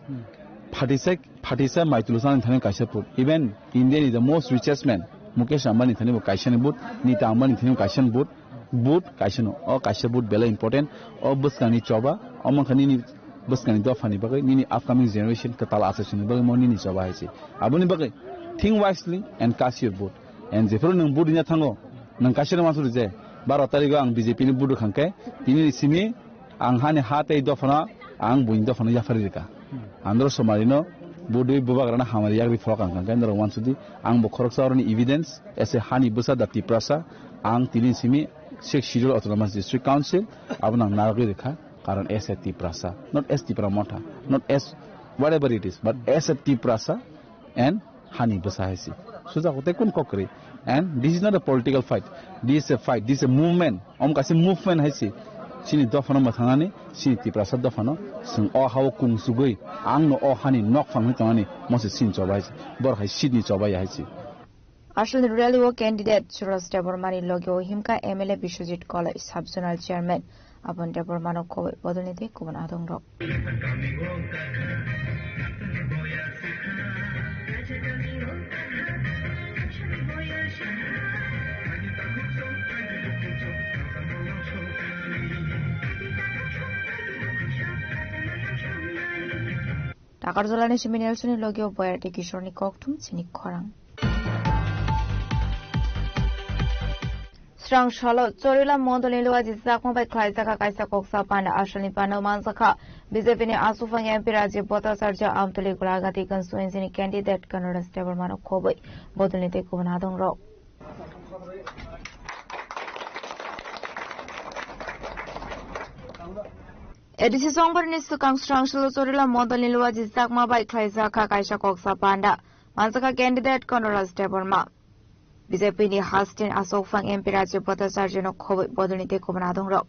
phatisa, phatisa maitulu chani thani kaisa vote. Even India ni the most richest man, Mukesh Ambani thani bo kaisa ni vote, Nita Ambani thani bo kaisa ni vote, vote kaisa no, o kaisa vote belai important, o bwskangni choba, o mankha nini bwskangni dophani bagwi, nini upcoming generation kwtal achai songni bagwi mo nini choba hai se. Aboni bagwi think wisely and cast your vote. And jephuru nwng vote rina thango, nwng kaisa no uansukdi je, baro tarigo ang B J P ni vote rwkha khe, tini ni simi ang hani ha tei dophano, ang buini dophano yaphari rwkha. Andro somarino budui bubagrano hamari yagri phorok ang kangkhe norok uansukdi, ang bo khoroksa oroni evidence, ese hani bwsa da Tiprasa, ang tini simi Sixth Schedule Autonomous District Council, abono ang narwgwi rwkha, karon as a Tiprasa, not as Tipra Motha, not as whatever it is, but as a Tiprasa and hani bwsa hai se. Suja kote kun kok kwrwi. And this is not a political fight. This is a fight. This is a movement. Om kaisa movement hai se. Chini dophano mwthangnani, chini Tiprasa dophano, chwng o hao kung sugwi, ang no o hani nok phang hwnwi tongani, mo se chini choba hai se. Bor hai seat ni choba ya hai se. Aswlni rally o candidate Suraj Debbarmani loge o himkha M L A Biswajit Koloi, Sub Zonal Chairman Abon Debbarmano khoboi bodolni tei kubun adongrok. Takarjolani simi Nelsoni logi o Boyati Kishorni kokthum chini khorang. Srang salo Chorila mondolni Luaji Chakma bai khlaijak kaisa koksa panda, asalni panda manjakha B J P ni asufang M P Rajiv Bhattacharya Amtoli Golagati constituency ni candidate Conrad Debbarmano khoboi bodolni tei kubun adongrok. A D C Songbarini swkang Srang salo Chorila mondolni Luaji Chakma bai khlaijak kaisa koksa panda, manjakha candidate Conrad Debbarma. B J P ni hasteni asokphang M P Rajiv Bhattacharya no khoboi bodolni tei kubun adongrok.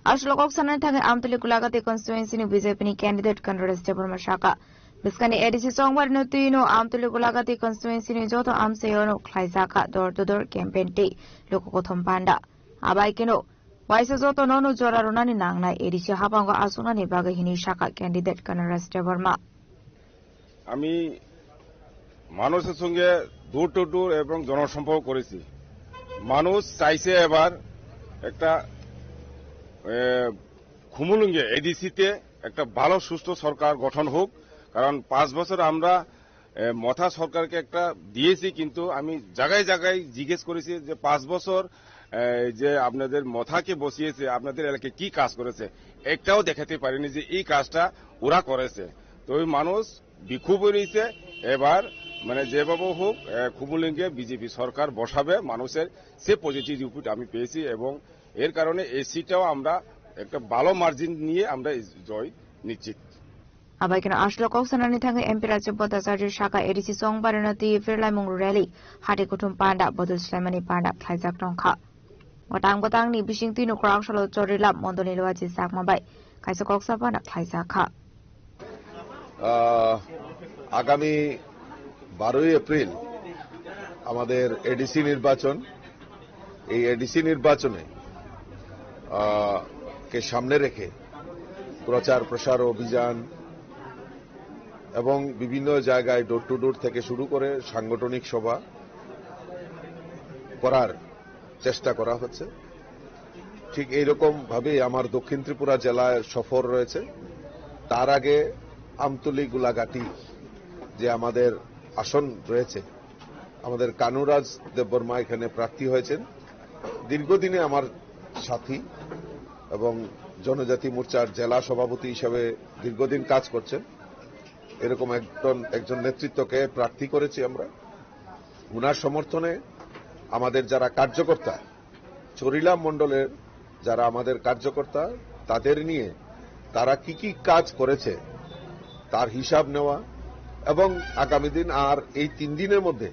Aswk kok sanani thangwi Amtoli Golagati constituency ni B J P ni candidate Conrad Debbarma sakha, bwskangni A D C Songbarini twi no Amtoli Golagati constituency ni joto amchaio no khlaijakha door to door campaign tei luku kothom panda. Abai keno waisa joto no no jora rwnani nangnai A D C habango aswknani bagwi hinwi sakha candidate Conrad Debbarma. আমি মানুষের সঙ্গে door to ডোর এবং জনসম্পর্ক করেছি। মানুষ চাইছে এবার একটা, এ, খুমুলুঙ্গিয়া এডিসিতে একটা ভালো সুস্থ সরকার গঠন হোক, কারণ পাঁচ বছর আমরা, এ, মথা সরকারকে একটা দিয়েছি, কিন্তু আমি জায়গায় জায়গায় জিজ্ঞেস করেছি যে পাঁচ বছর, এ, যে আপনাদের মথাকে বসিয়েছে, আপনাদের এলাকায় কি কাজ করেছে, একটাও দেখাতে পারেনি যে এই কাজটা ওরা করেছে। তো ওই মানুষ বিক্ষোভ রয়েছে। এবার মানে যেভাবে হোক, এ, খুমুলুঙ্গিয়া বিজেপি সরকার বসাবে, মানুষের সে পজিটিভ রিপোর্ট আমি পেয়েছি এবং এর কারণে এই সিটটাও আমরা একটা ভালো মার্জিন নিয়ে আমরা এই জয় নিশ্চিত। Abai keno aswk kok sanani thangwi M P Rajiv Bhattacharya sakha A D C Songbarini twi phirlaimung rally, hati kuthum panda, bodol swlaimani panda khlaijak tongkha. Gotang gotangni bisingtwi no kwrak salo Chorila mondolni Luaji Chakma bai kaisa koksa panda khlaijakha. আহ, আগামী বারোই এপ্রিল আমাদের এডিসি নির্বাচন। এই এডিসি নির্বাচনে, আহ, কে সামনে রেখে প্রচার প্রসার অভিযান এবং বিভিন্ন জায়গায় ডোর টু ডোর থেকে শুরু করে সাংগঠনিক সভা করার চেষ্টা করা হচ্ছে। ঠিক এইরকম ভাবেই আমার দক্ষিণ ত্রিপুরা জেলায় সফর রয়েছে। তার আগে আমতলী গোলাঘাটি যে আমাদের আসন রয়েছে, আমাদের কানুরাজ দেববর্মা এখানে প্রার্থী হয়েছেন। দীর্ঘদিনে আমার সাথী এবং জনজাতি মোর্চার জেলা সভাপতি হিসাবে দীর্ঘদিন কাজ করছেন। এরকম একজন, একজন নেতৃত্বকে প্রার্থী করেছি আমরা। ওনার সমর্থনে আমাদের যারা কার্যকর্তা, চরিলা মণ্ডলের যারা আমাদের কার্যকর্তা, তাদের নিয়ে তারা কি কি কাজ করেছে তার হিসাব নেওয়া এবং আগামী দিন আর এই তিন দিনের মধ্যে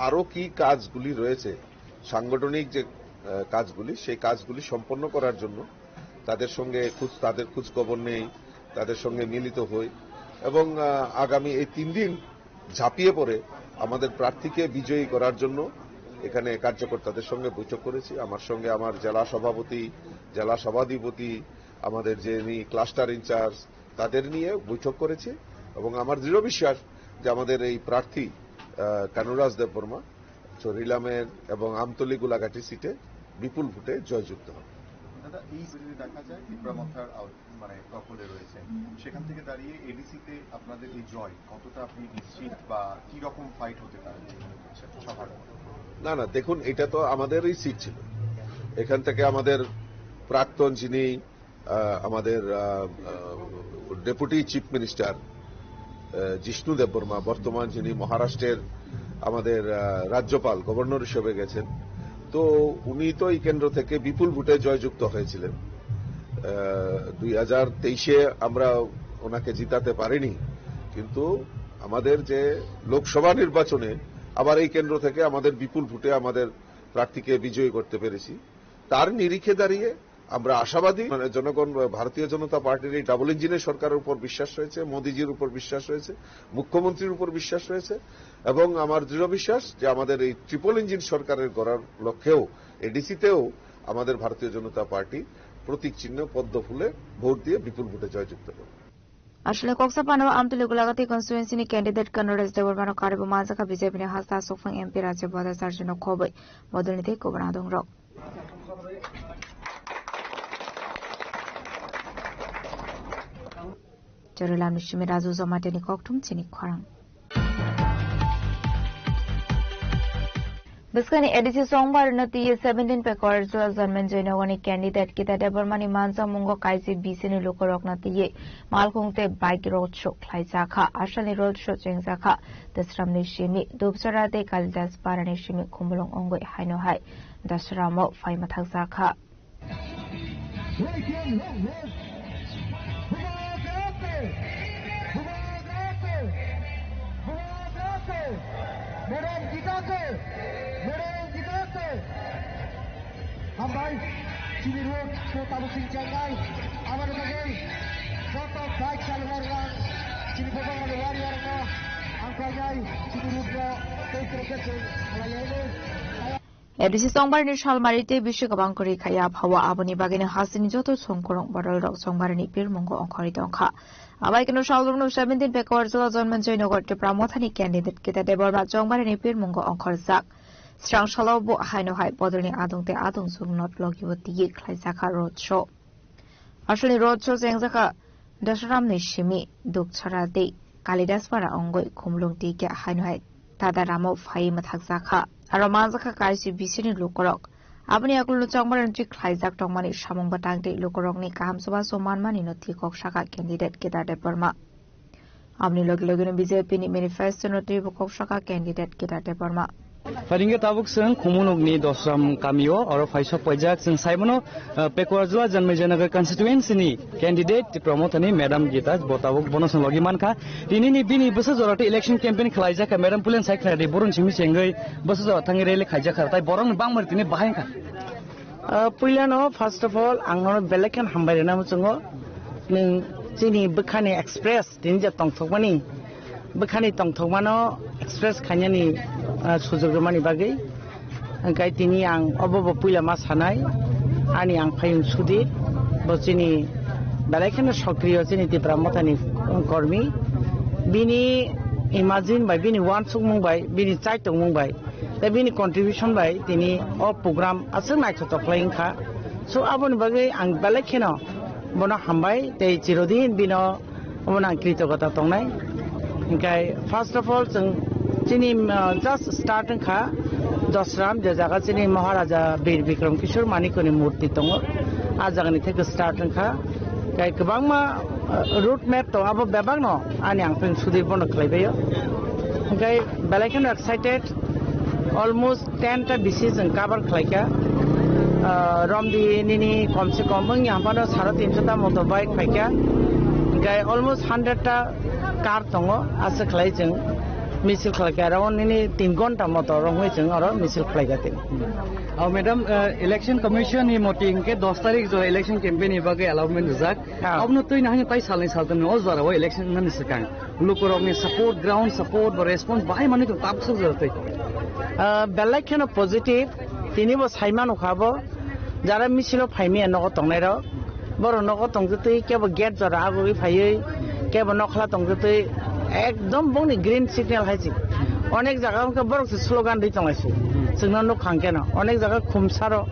আরো কি কাজগুলি রয়েছে, সাংগঠনিক যে, আহ, কাজগুলি, সেই কাজগুলি সম্পন্ন করার জন্য তাদের সঙ্গে খুঁজ, তাদের খোঁজ খবর নেই, তাদের সঙ্গে মিলিত হই এবং, আহ, আগামী এই তিন দিন ঝাঁপিয়ে পড়ে আমাদের প্রার্থীকে বিজয়ী করার জন্য এখানে কার্যকর্তাদের সঙ্গে বৈঠক করেছি। আমার সঙ্গে আমার জেলা সভাপতি, জেলা সভাধিপতি, আমাদের যিনি ক্লাস্টার ইনচার্জ, তাদের নিয়ে বৈঠক করেছি এবং আমার দৃঢ় বিশ্বাস যে আমাদের এই প্রার্থী, আহ, কানুরাজ দেববর্মা চরিলামের এবং আমতলী গোলাঘাটি সিটে বিপুল ভোটে জয়যুক্ত হবে। দাদা, এই সিটে দেখা যায় ত্রিপুরা মথার আওত-, মানে দখলে রয়েছে, সেখান থেকে দাঁড়িয়ে এডিসিতে আপনাদের এই জয় কতটা আপনি নিশ্চিত বা কি রকম ফাইট হতে পারে মনে করছেন সভার? না, না, দেখুন, এটা তো আমাদেরই সিট ছিল। এখান থেকে আমাদের প্রাক্তন যিনি, আহ, আমাদের, আহ, আহ, ডেপুটি চিফ মিনিস্টার, আহ, জিষ্ণু দেববর্মা, বর্তমান যিনি মহারাষ্ট্রের আমাদের, আহ, রাজ্যপাল, গভর্নর হিসেবে গেছেন, তো উনি তো এই কেন্দ্র থেকে বিপুল ভোটে জয়যুক্ত হয়েছিলেন। আহ, দুই হাজার তেইশে আমরা ওনাকে জিতাতে পারিনি, কিন্তু আমাদের যে লোকসভা নির্বাচনে আবার এই কেন্দ্র থেকে আমাদের বিপুল ভোটে আমাদের প্রার্থীকে বিজয়ী করতে পেরেছি। তার নিরিখে দাঁড়িয়ে আমরা আশাবাদী, মানে, জনগণ ভারতীয় জনতা পার্টির এই ডাবল ইঞ্জিনের সরকারের উপর বিশ্বাস রয়েছে, মোদিজির উপর বিশ্বাস রয়েছে, মুখ্যমন্ত্রীর উপর বিশ্বাস রয়েছে এবং আমার দৃঢ় বিশ্বাস যে আমাদের এই ট্রিপল ইঞ্জিন সরকারের গড়ার লক্ষ্যেও এডিসিতেও আমাদের ভারতীয় জনতা পার্টি প্রতীক চিহ্ন পদ্ম ফুলে ভোট দিয়ে বিপুল ভোটে জয়যুক্ত করবে। Aswlani koksa panao Amtwlwi Gulagati constituency ni candidate Conrad Debbarmano karibo manjakha B J P ni hasta aswkphang M P Rajib Bhattacharya no khobwi bodolni tei kubun adongrok. Chorilamni simi Raju Jamatia ni kokthum chini khorang. Bwskangni A D C chongbarino twiwi seventeen Pekora Jula Janmai Joynagar ni candidate Gita Debbarma ni manjakmungo kaisa B C ni lukurokno twiwi malkhung tei bike road show khlaijakha. Aswlani road show chengjakha Dosramni simi Dubchara tei Kalidas Parani simi Khumulwng wngwi haino hai Dosramo phai mwthakjakha. Madam Gita ko, Madam Gita ko. Hambai, chini road ko tabuk sing chengnai. Aboni bagwi joto bike chaloknai rok, chini bokol mani warrior rok no ang khlainai, chini road no tei protection khlailainai. A D C chongbarni salmari tei bisi kwbang kwrwi khaiya phao aboni bagwino hasteni joto songkorong bororok chongbarni pirmungo ongkhorwi tongkha. Abai kheno salrokno seventeen Pekora Jula Janmai Joynagar Tipra Mothani candidate Gita Debbarma chongbarni pirmungo ongkhorjak. Srang salo bo haino hai bodolni adong tei adong jurno logibo tiywi khlaijakha road show. Aswlani road show chengjakha Dosramni simi Dukchara tei Kalidaspara wngwi Khumulwng twi khe haino hai Tadaramo phaiwi mwthakjakha. Aro manjakha kaisi bisini lukurok. Aboni yakulo chongmani khlaijak tongmani samung bwtang tei lukurokni kaham chubachu manmanino thwi kok sakha candidate Kedar Debbarma. Aboni logi logino B J P ni manifesto no twibo kok sakha candidate Kedar Debbarma. Pharingkhe tabuk chwng Khumulwngni Dosram kamio oro phaisok paijak. Chwng saimano, uh, Pekora Jula Janmai Joynagar constituency ni candidate Tipra Mothani Madam Gita bo tabuk bono chwng logi mankha. Tinini bini bwsa jora tei election campaign khlaijak kha, Madam pulen sai khlai di, boroni simi chengwi bwsa jora thangwi rally khaijak kha, tai borokni bangmani tini bahai wngkha. Uh, puilano first of all ang nono belai kheno hambai rwna muchungo, nwng chini bwkhani express tini je tongthokmani, bwkhani tongthokmano express khainani, uh, sujok rwmani bagwi. Hwnkhe tini ang obo bo puila ma sanai, ani ang Phayung Sudip, bo chini belai kheno sokriyo chini Tipra Mothani kormi. Bini imagine bai, bini uansukmung bai, bini chaitokmung bai, tei bini contribution bai tini o program aswk naithotok khlai wngkha. So aboni bagwi ang belai kheno bono hambai tei chirodin bino omono ang kritogota tongnai. Hingkai first of all chwng chini, uh, just start wngkha Dosram, je jaga chini Maharaja Bir Bikram Kishore Manikni murti tongo, a jagani theke start wngkha. Hingkai kwbangma, uh, road map tongo, abo bebakno ani ang Phayung Sudip bono khlaibaio. Hingkai belai kheno excited, almost ten ta bisi chwng cover khlaikha. Ah, romdi nini komse kom wngya phano sare tinso ta motorbike phaikha. Hingkai almost hundred ta car tongo, aswk khlai chwng. Misil khlai kha, around nini tin ghonta moto rwngwi chwng oro misil khlai kha tini. Oh, madam, uh, Election Commission ni moti hwnkhe dos tarik jora election campaign ni bagwi allotment rijak. Ah. Abono twi nahani tai salni saltani o jora o election nani swkang. Lukurokni support, ground support ba response bahai manwi tong tabuk jora twi. Ah, belai kheno positive, tini bo sai manu kha bo. Jara misilo phaimaya nogo tongnairok, borok nogo tongtwi kebo gate jora agugwi phaiwi, kebo nokhla tongtwi ekdom bongni green signal hai se. Onek jaga wngkha borok se slogan rwi tonglaisi. Chwngno nukha hwnkhe no onek jaga khumsaro.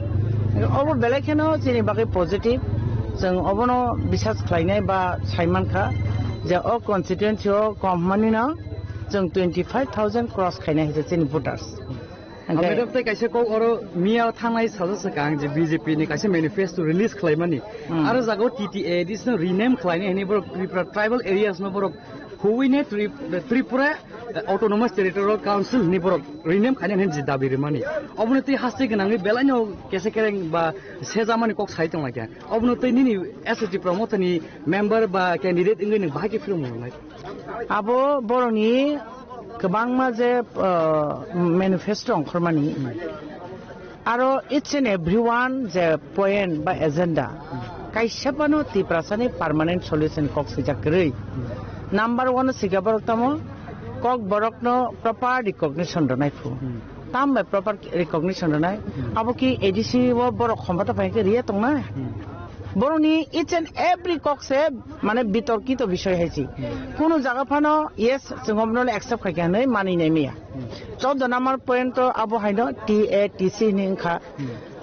Obo belai kheno chini bagwi positive. Chwng obono bisas khlainai ba saimankha je o constituency o kom hwnmani no chwng twenty five thousand cross khainai hai se chini voters. Hwnkhe Madam, tei kaisa kok oro miya thangnai sajak swkang je B J P ni kaisa manifesto release khlaimani. Hmm. Aro jaga o T T A A D C no rename khlainai hwnwi borok Tripura tribal areas no borok huwine Tri-, Tripura Autonomous Territorial Council hwnwi borok rename khainai hwnwi je dabi rwmani. Obono tei haste gwnangwi belai no kesa kereng ba sejamani kok sai tonglaikha. Obono tei nini S H G Tipra Motha ni member ba candidate wngwi nwng bahai khe philung nai. Abo borokni kwbangma je, uh, manifesto ongkhormani, aro each and every one je point ba agenda, kaisa phano Tiprasani permanent solution kok swijak kwrwi. Number one sikha borok tamo, kok borokno proper recognition rwnai phu. Tam bai proper recognition rwnai. Abo ki A D C o borok khomota phai khe riya tongnai? Borokni each and every kok se mane bitorkito bisoi hai se. Kunu jaga phano yes, chwng obono accept khai kha hinwi manwi nai miya. Choudo number point to abo haino T A T C hinwi wngkha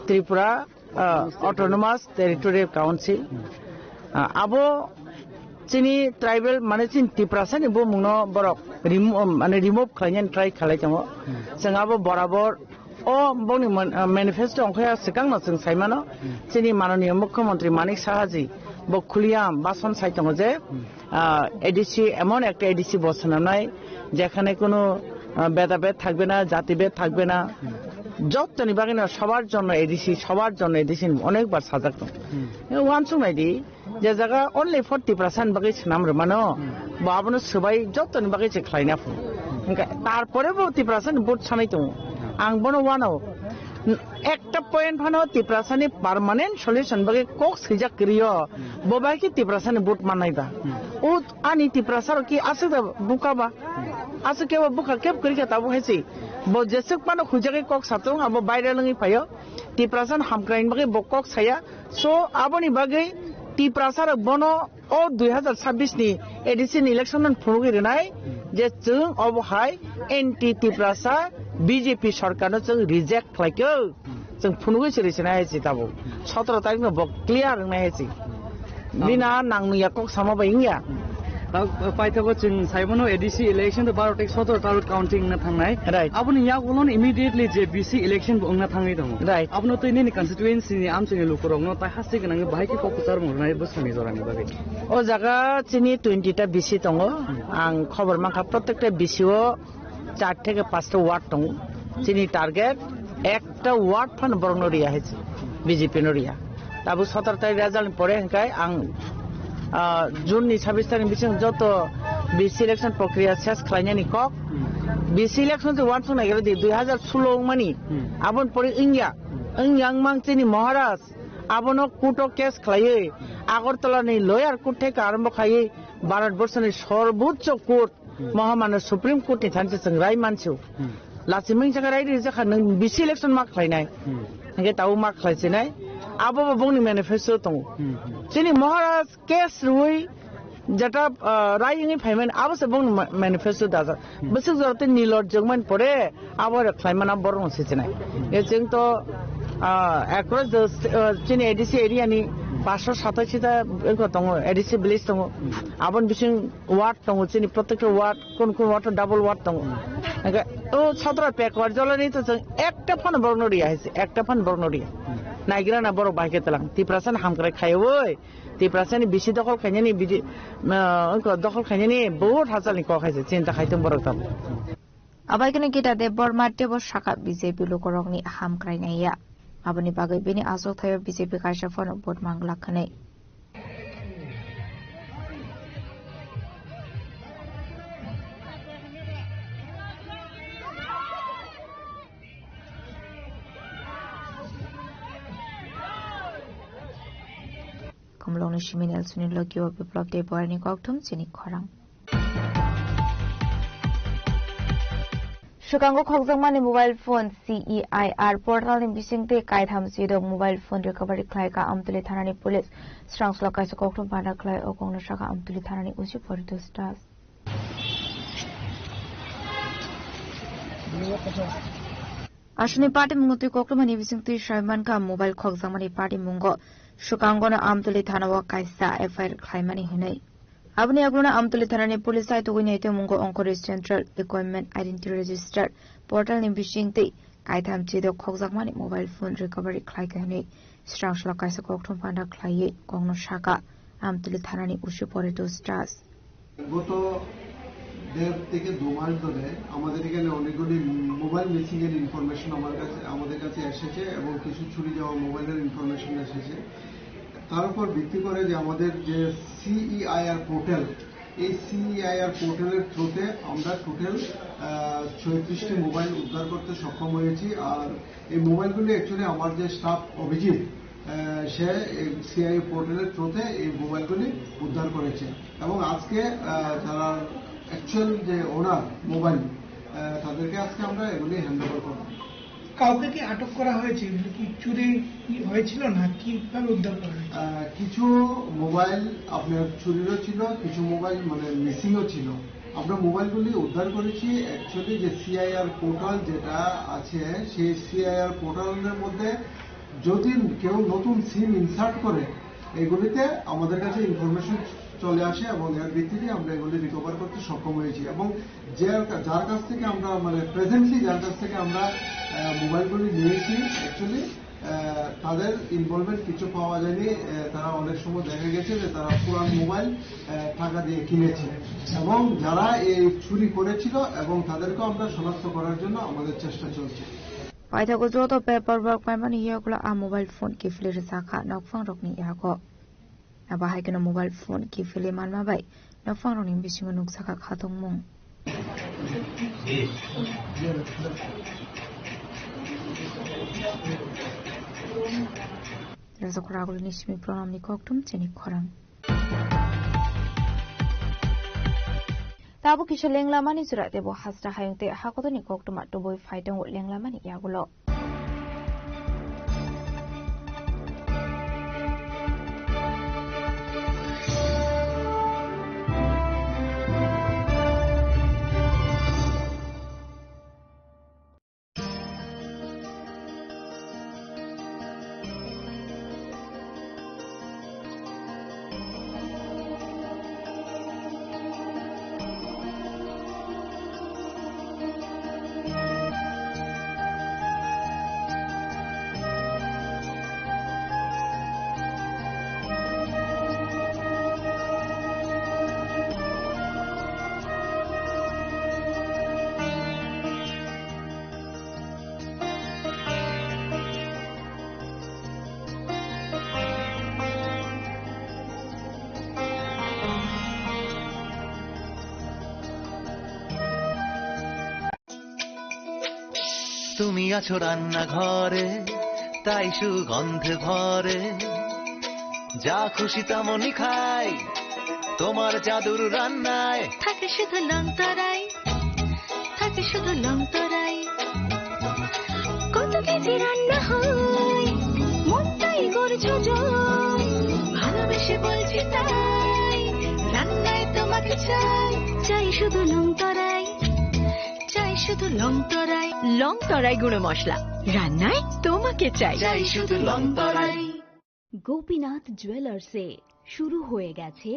Tripura, ah, Autonomous Territorial Council. Ah, abo chini tribal mane chini Tiprasani bumungno borok remo-, mane remove khlainani try khalai tongo. Chwng abo borabor O boni man-, ah, manifesto ongkha ya, swkangno chwng sai mano. Chini mananiya Mukhyamantri Manik Saha ji bo khuliyam bason sai tongo je, ah, A D C, emon ekta A D C bo swnamnai, jekhane kono, ah, bedabed thakbe na, jatibed thakbe na. Jottoni bagwino sobar jonno A D C, sobar jonno A D C ni onekbar sajak tongo. Wansuk naidi, je jaga only for Tiprasa ni bagwi swnam rwmano, bo abono swbai jottoni bagwi se khlaina phu. Hwnkhe tarpore bo Tiprasa ni vote sanai tongo. Ang bono wano, ekta point phano Tiprasa ni permanent solution bagwi kok swijak kwrwi o, bo bai khe Tiprasa ni vote mannai ba. O ani Tiprasa rok ki aswk da buka ba? Aswk kebo buka keb kwrwi khe tabuk hai se. Bo jeswk phano khujagwi kok satung abo viral wngwi phaio. Tiprasa ni hamkraini bagwi bo kok saya. So, aboni bagwi Tiprasa rok bono o dui hazar sabbish ni A D C ni election no phunugwi rwnai je chwng obo hai anti Tiprasa B J P sorkar no chwng reject khlai khe chwng phunugwi se rwsinai hai se tabuk. Sotoro tarik no bo clear wngnai hai se. Bina nangmung ya kok sama bai wngya. Paithago chwng saimano A D C election to baro tei sotoro tarok counting wngna thangnai. Right. Aboni yagulo immediately je B C election bo wngna thangwi tongo. Right. Abono tei nini constituency ni amchini lukurokno tai haste gwnangwi bahai khe kok kwchar mung rwnai bwskangni jorani bagwi. O jaga chini twenty ta B C tongo. Ang khobor mankha protekta B C o char theke panchta ward tongo. Chini target ekta ward phano borokno riya hai se, B J P no riya. Tabuk sotoro tarik result ni pore hwnkhe ang, ah, June ni sabbish tarik ni bising joto B C election prokriya ses khlainani kok. B C election se wansuk naigra di dui hazar solo wngmani. Aboni pore wngya. Wngya wngmang chini Maharaj abono court o case khlaiwi Agartala ni lower court theke arombo khaiwi Bharat Borso ni Sarbochcho Court Mohamano Supreme Court ni thanse chwng rai mansu. Lachimung jaka rai rijak kha nwng B C election ma khlainai. Hwnkhe tabuk ma khlai sinai. Abo bo bongni manifesto tongo. Chini Maharaj case rwui jeta, ah, rai wngwi phaimani abo se bongni ma-, manifesto dajak. Bwswk jora tei nilor jwngmani pore abo rok khlaimana borok no sisinai. Ye chwng to, ah, across the st-, ah, chini A D C area ni paanshto satashi ta wngkha tongo, A D C village tongo. Aboni bising ward tongo, chini protekta ward, kun kun ward double ward tongo. Hwnkhe o sotoro pek ward jolani to chwng ekta phano borokno riya hai se, ekta phano borokno riya. Naigra na borok bai khe tlang. Tiprasa ni hamkrai khai oi. Tiprasa ni B C dokhol khainani bidi, ah, wngkha dokhol khainani bahut hachal ni kok hai se, chinta khai tong borok tamo. Abai khe no Gita Debbarma teibo sakha B J P lukurokni hamkrai naiya. Aboni bagwi bini achukthai-o B J P kaisa phano vote manglak hwnwi. Khumulwngni simi Nelsoni logi o Biplop Debbarmani kokthum chini khorang. Swkango khokjakmani mobile phone C E I R portal ni bisingtwi kaitham chidok mobile phone recovery khlaikha Amtwlwi thanani police. Srangslok kaisa kokthum panda khlai o kokno sakha Amtwlwi thanani O C Poritos Das. Aswkni party mungo twi kokrumani bisingtwi saimankha mobile khokjakmani party mungo. Swkangono Amtwlwi thanao kaisa F I R khlaimani hwnwi. Aboni yagulono Amtwlwi thanani police aitugwi naitwi mungo Ongkori Central Equipment Identity Register portal ni bisingtwi kaitham chidok khokjakmani mobile phone recovery khlaikha hwnwi srangslok kaisa kokthum panda khlaiwi kokno sakha Amtwlwi thanani O C Poritos Das. গত দেড় থেকে দু মাস ধরে আমাদের এখানে অনেকগুলি mobile missing এর ইনফরমেশন আমার কাছে, আমাদের কাছে এসেছে এবং কিছু চুরি যাওয়া মোবাইলের ইনফরমেশন এসেছে। তার উপর ভিত্তি করে যে আমাদের যে সিইআইআর পোর্টাল, এই সিইআইআর পোর্টালের থ্রুতে আমরা টোটাল ছয়ত্রিশটি মোবাইল উদ্ধার করতে সক্ষম হয়েছি। আর এই মোবাইলগুলি অ্যাকচুয়ালি আমার যে স্টাফ অভিজিৎ, আহ, সে সিআইএ পোর্টালের থ্রুতে এই মোবাইলগুলি উদ্ধার করেছে এবং আজকে, আহ, যারা অ্যাকচুয়াল যে ওনার মোবাইল, আহ, তাদেরকে আজকে আমরা এগুলি হ্যান্ড ওভার করব। কাউকে কি আটক করা হয়েছে? এগুলো কি চুরি হয়েছিল না কিভাবে উদ্ধার করা হয়েছে? আহ, কিছু মোবাইল আপনার চুরিরও ছিল, কিছু মোবাইল মানে মিসিংও ছিল। আমরা মোবাইলগুলি উদ্ধার করেছি। অ্যাকচুয়ালি যে সিআইআর পোর্টাল যেটা আছে, সেই সিআইআর পোর্টালের মধ্যে যদি কেউ নতুন সিম ইনসার্ট করে, এগুলিতে আমাদের কাছে ইনফরমেশন চলে আসে এবং এর ভিত্তিতে আমরা এগুলি রিকভার করতে সক্ষম হয়েছি। এবং যে, যার কাছ থেকে আমরা, মানে, প্রেজেন্টলি যার কাছ থেকে আমরা, আহ, মোবাইলগুলি নিয়েছি, অ্যাকচুয়ালি, আহ, তাদের ইনভলভমেন্ট কিছু পাওয়া যায়নি। আহ, তারা অনেক সময় দেখা গেছে যে তারা পুরান মোবাইল, আহ, টাকা দিয়ে কিনেছে এবং যারা এই চুরি করেছিল এবং তাদেরকেও আমরা শনাক্ত করার জন্য আমাদের চেষ্টা চলছে। Paithago joto paperwork paimani yagulo a mobile phone kiphilwi rwjakha nokphangrokni yago. Abo hai kheno mobile phone kiphilwi manma bai nokphangrokni bisingo nukjakha khatungmung. Rajak Ragulni simi Pranamni kokthum chini khorang. Tabuk kisa lenglamani jora tebo hasta hayung tei hakotorni koktwma tubui phai tongo lenglamani yagulo. তুমি আছো রান্নাঘরে, তাই সুগন্ধে ভরে। যা খুশি তেমনই খাই, তোমার জাদুর রান্নায়। থাকে শুধু লংতরাই, থাকে শুধু লংতরাই। কত কেজি রান্না হয়, মনটাই করছো জয়। ভালোবেসে বলছি তাই, রান্নায় তোমাকে চাই, চাই শুধু লংতরাই। চাই শুধু লং তরাই, লং তরাই গুঁড়ো মশলা, রান্নায় তোমাকে চাই। চাই শুধু লং তরাই। গোপীনাথ জুয়েলার্সে শুরু হয়ে গেছে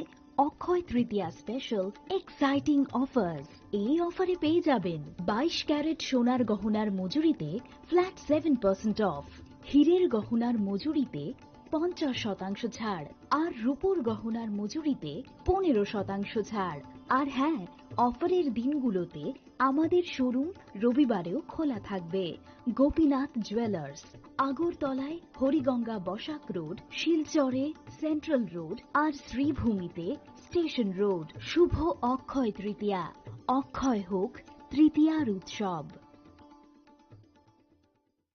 অক্ষয় তৃতীয়া স্পেশাল এক্সাইটিং অফার্স। এই অফারে পেয়ে যাবেন বাইশ ক্যারেট সোনার গহনার মজুরিতে ফ্ল্যাট সেভেন পার্সেন্ট অফ, হীরের গহনার মজুরিতে পঞ্চাশ শতাংশ ছাড়, আর রূপোর গহনার মজুরিতে পনেরো শতাংশ ছাড়। আর হ্যাঁ, অফারের দিনগুলোতে আমাদের শোরুম রবিবারেও খোলা থাকবে। গোপীনাথ জুয়েলার্স, আগরতলায় হরিগঙ্গা বসাক রোড, শিলচরে সেন্ট্রাল রোড আর শ্রীভূমিতে স্টেশন রোড। শুভ অক্ষয় তৃতীয়া, অক্ষয় হোক তৃতীয়ার উৎসব।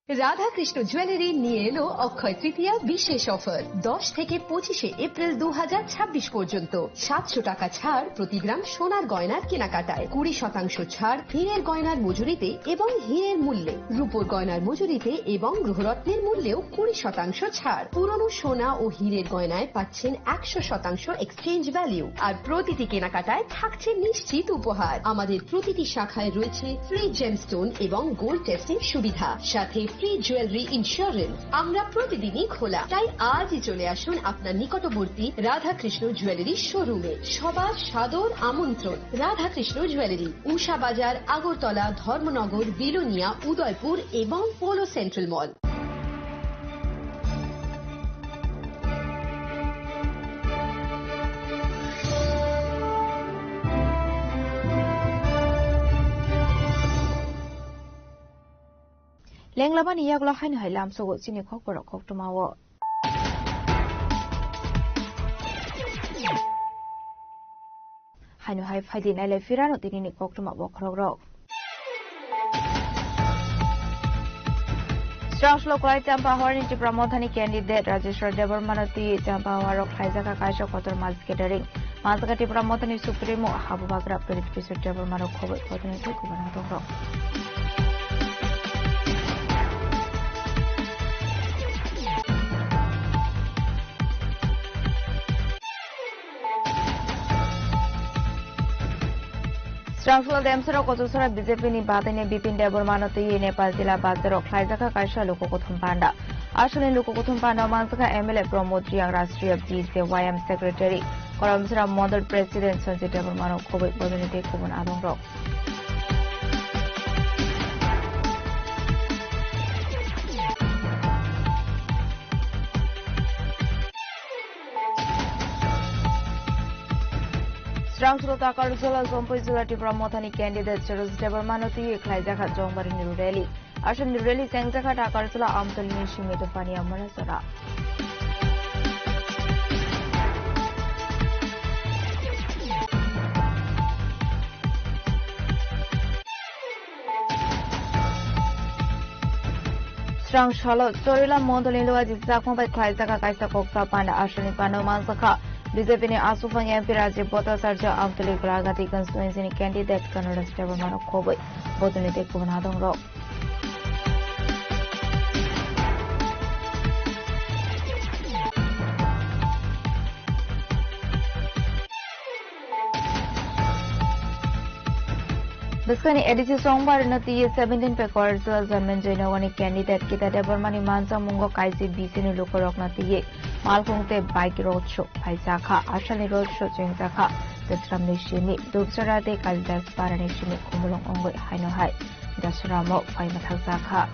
রাধাকৃষ্ণ জুয়েলারি নিয়ে এলো অক্ষয় তৃতীয়া বিশেষ অফার। দশ থেকে পঁচিশে এপ্রিল দু হাজার ছাব্বিশ পর্যন্ত সাতশো টাকা ছাড় প্রতি গ্রাম সোনার গয়নার কেনাকাটায়, কুড়ি শতাংশ ছাড় হীরের গয়নার মজুরিতে এবং হীরের মূল্যে, রূপোর গয়নার মজুরিতে এবং গ্রহরত্নের মূল্যেও কুড়ি শতাংশ ছাড়। পুরনো সোনা ও হীরের গয়নায় পাচ্ছেন একশো শতাংশ এক্সচেঞ্জ ভ্যালু, আর প্রতিটি কেনাকাটায় থাকছে নিশ্চিত উপহার। আমাদের প্রতিটি শাখায় রয়েছে ফ্রি জেমস্টোন এবং গোল্ড টেস্টিং সুবিধা, সাথে ফ্রি জুয়েলারি ইন্স্যুরেন্স। আমরা প্রতিদিনই খোলা, তাই আজই চলে আসুন আপনার নিকটবর্তী রাধাকৃষ্ণ জুয়েলারি শোরুমে। সবার সাদর আমন্ত্রণ। রাধাকৃষ্ণ জুয়েলারি, উষা বাজার, আগরতলা, ধর্মনগর, বিলোনিয়া, উদয়পুর এবং polo central mall. Lenglamani yagulo haino hai lamsogo chini khokborok koktwmao. Haino hai phaidi nailai phirano tinini koktwma bokhorokrok. Srangsulo kwlai Champahawani Tipra Mothani candidate Rajeshwar Debbarmano twi Champahawarok khlaijak kha kaisa kotor mass gathering. Manjak kha Tipra Mothani Supremo Habubagra Pradyut Kishore Debbarmano khobwi bodolni tei kubun hatongrok. Srangsulo Demsora Kochusora B J P ni bataini Bipin Debbarmano twi Nepal jila bazaro khlaijak kha kaisa luku kuthum panda. Aswkni luku kuthum panda o manjak kha M L A Pramod Reang, Rashtriya P C Y M Secretary, Karamsora Mondol President Sanjay Debbarmano khobwi bodolni tei kubun adongrok. Srangsulo Takarjala Jompui Jila Tipra Mothani candidate Saroj Debbarmano twi khlaijak kha Chongbarini rally. Aswkni rally chengjakha Takarjala Amtolini Simito Paniya Manasora. Srangsulo Chorila Mondolni Luaji Chakma bai khlaijak kha kaisa koksa panda. Aswkni panda o manjak kha B J P ni Asufang M P Rajiv Bhattacharya, Amtoli Golagati constituency ni candidate Kanaraj Debbarmano khobwi bodolni tei kubun adongrok. Bwskangni A D C Chongbarino twi seventeen Pekor Jila Jamin Joynagani candidate Gita Debbarmani manjakmungo kaisi B C ni lukurokno twi malkhung tei bike road show phaijakha. Aswkni road show chengjakha Dosramni simi Dubsara tei Kalidas Parani simi Khumulwng wngwi haino hai Dosramo phai mwthakjakha.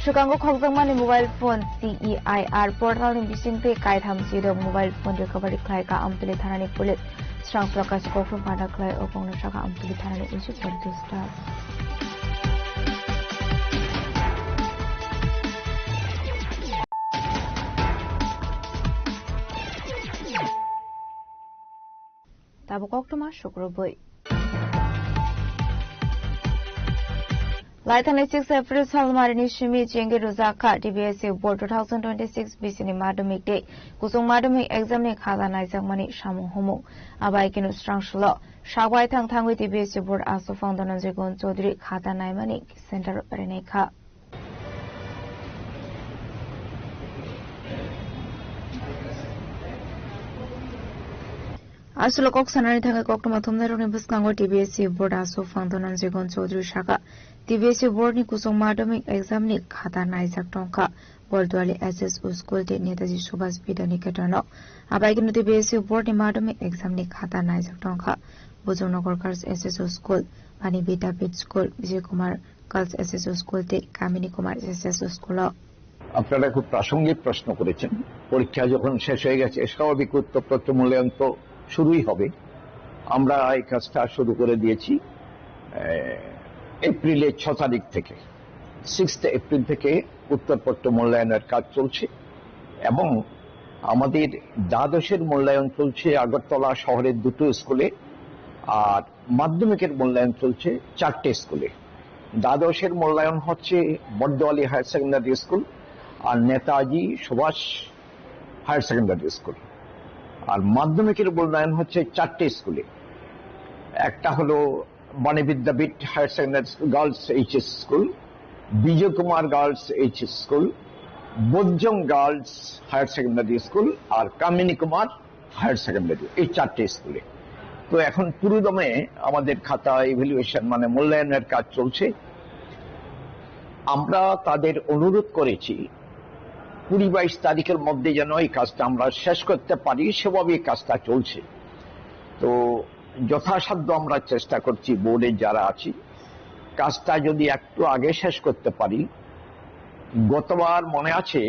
Swkango khokjakmani mobile phone C E I R portal ni bisingtwi kaitham chidok mobile phone recovery khlaikha Amtoli thanani police. Srangsulo kaisa kokrok panda khlai o kokno sakha Amtoli thanani O C Pradyut Das. Tabuk koktwma sukrubwi. Laithani six April salmarini simi chengwi rwjakha T B S C Board two thousand twenty-six B C ni madhyamik tei kuchung madhyamik exam ni khata naijakmani samung humung. Abai keno srangsulo sakbai thang thangwi T B S C Board aswk phang Dhananjay Gun Chaudhary khata naimani center rinai kha. Aswklo kok sanani thangwi koktwma thumnairokni bwskango T B S C board aswk phang Dhananjay Gun Chaudhary sakha, T B S C board ni kuchung madhyamik exam ni khata naijak tongkha Bolduali S S O school tei Netaji Subhas Vidya Niketan o. Abaikeno T B S C board ni madhyamik exam ni khata naijak tongkha Bujongnagar Girls S S O school, Bani Vidyapith school, Vijay Kumar Girls S S O school tei Kamini Kumar S S O school o. আপনারা খুব প্রাসঙ্গিক প্রশ্ন করেছেন। পরীক্ষা যখন শেষ হয়ে গেছে, স্বাভাবিক উত্তরপত্র মূল্যায়ন তো শুরুই হবে। আমরা এই কাজটা শুরু করে দিয়েছি, আহ, এপ্রিলের ছ তারিখ থেকে, সিক্সথ এপ্রিল থেকে উত্তরপত্র মূল্যায়নের কাজ চলছে। এবং আমাদের দ্বাদশের মূল্যায়ন চলছে আগরতলা শহরের দুটো স্কুলে, আর মাধ্যমিকের মূল্যায়ন চলছে চারটে স্কুলে। দ্বাদশের মূল্যায়ন হচ্ছে বড্ডোয়ালি হায়ার সেকেন্ডারি স্কুল আর Netaji Subhas higher secondary school, আর মাধ্যমিকের মূল্যায়ন হচ্ছে চারটে স্কুলে। একটা হলো Bani Vidyapith higher secondary girls HS school, Bijoy Kumar girls HS school, Bodhjung girls higher secondary school আর কামিনী কুমার হায়ার সেকেন্ডারি, এই চারটে স্কুলে। তো এখন পুরোদমে আমাদের খাতা ইভ্যালুয়েশন, মানে মূল্যায়নের কাজ চলছে। আমরা তাদের অনুরোধ করেছি কুড়ি বাইশ তারিখের মধ্যে যেন এই কাজটা আমরা শেষ করতে পারি, সেভাবে এই কাজটা চলছে। তো যথাসাধ্য আমরা চেষ্টা করছি, বোর্ডে যারা আছি, কাজটা যদি একটু আগে শেষ করতে পারি। গতবার মনে আছে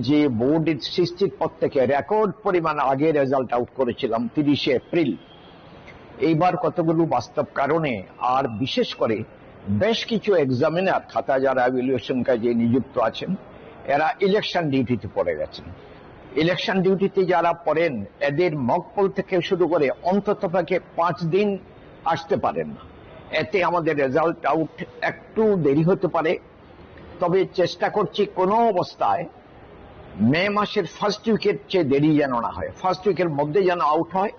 যে বোর্ডের সৃষ্টির পর থেকে রেকর্ড পরিমাণ আগে রেজাল্ট আউট করেছিলাম তিরিশে এপ্রিল। এইবার কতগুলো বাস্তব কারণে, আর বিশেষ করে বেশ কিছু এক্সামিনার খাতা যারা ইভ্যালুয়েশন কাজে নিযুক্ত আছেন, এরা ইলেকশন ডিউটিতে পড়ে গেছেন। ইলেকশন ডিউটিতে যারা পড়েন, এদের মক পোল থেকে শুরু করে অন্তত পক্ষে পাঁচ দিন আসতে পারেন না। এতে আমাদের রেজাল্ট আউট একটু দেরি হতে পারে, তবে চেষ্টা করছি কোনো অবস্থায় মে মাসের ফার্স্ট উইকের চেয়ে দেরি যেন না হয়, ফার্স্ট উইকের মধ্যে যেন আউট হয়।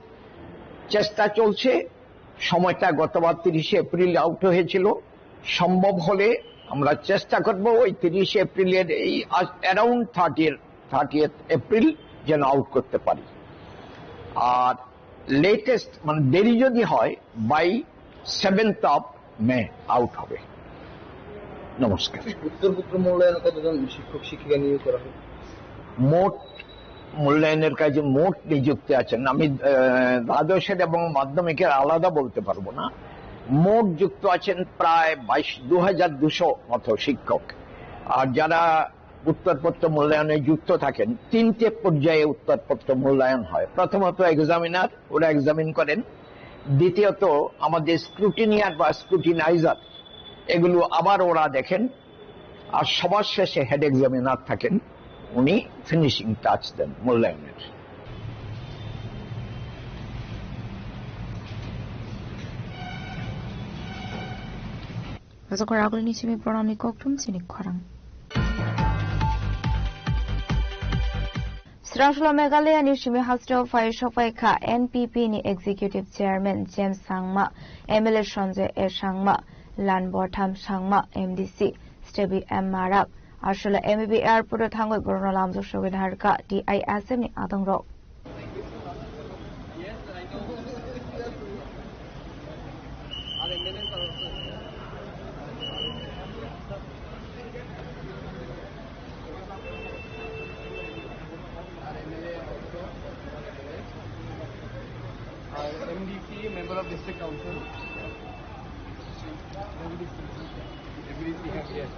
চেষ্টা চলছে। সময়টা গতবার তিরিশে এপ্রিল আউট হয়েছিল। সম্ভব হলে আমরা চেষ্টা করব ওই তিরিশে এপ্রিলের এই অ্যারাউন্ড থার্টি, থার্টিয়েথ এপ্রিল যেন আউট করতে পারি। আর লেটেস্ট, মানে দেরি যদি হয়, by seventh of May out হবে। নমস্কার। উত্তর পুত্র মূল্যায়নে কতজন শিক্ষক শিক্ষিকা নিয়োগ করা হবে? মোট মূল্যায়নের কাজে মোট নিযুক্তি আছেন, আমি আহ, দ্বাদশের এবং মাধ্যমিকের আলাদা বলতে পারবো না, মোট যুক্ত আছেন প্রায় বাইশ, দু হাজার দুশো মতো শিক্ষক। আর যারা উত্তরপত্র মূল্যায়নে যুক্ত থাকেন, তিনটে পর্যায়ে উত্তরপত্র মূল্যায়ন হয়। প্রথমত এক্সামিনার, ওরা এক্সামিন করেন। দ্বিতীয়ত আমাদের স্ক্রুটিনিয়ার বা স্ক্রুটিনাইজার, এগুলো আবার ওরা দেখেন। আর সবার শেষে হেড এক্সামিনার থাকেন, উনি ফিনিশিং টাচ দেন মূল্যায়নের। Rasa kora agul ni simi program ni kokthum sini khorang. Srasula Meghalaya ni simi hasteo phai sopai kha N P P ni Executive Chairman James Sangma, M L A Sanjay A Sangma, Lanbotham Sangma, M D C Stevie M Marak, aswla M B B airport o thangwi borokno lamjak sogwi naharkha T I S F ni adongrok. Our M D C, member of District Council. Everything, yes.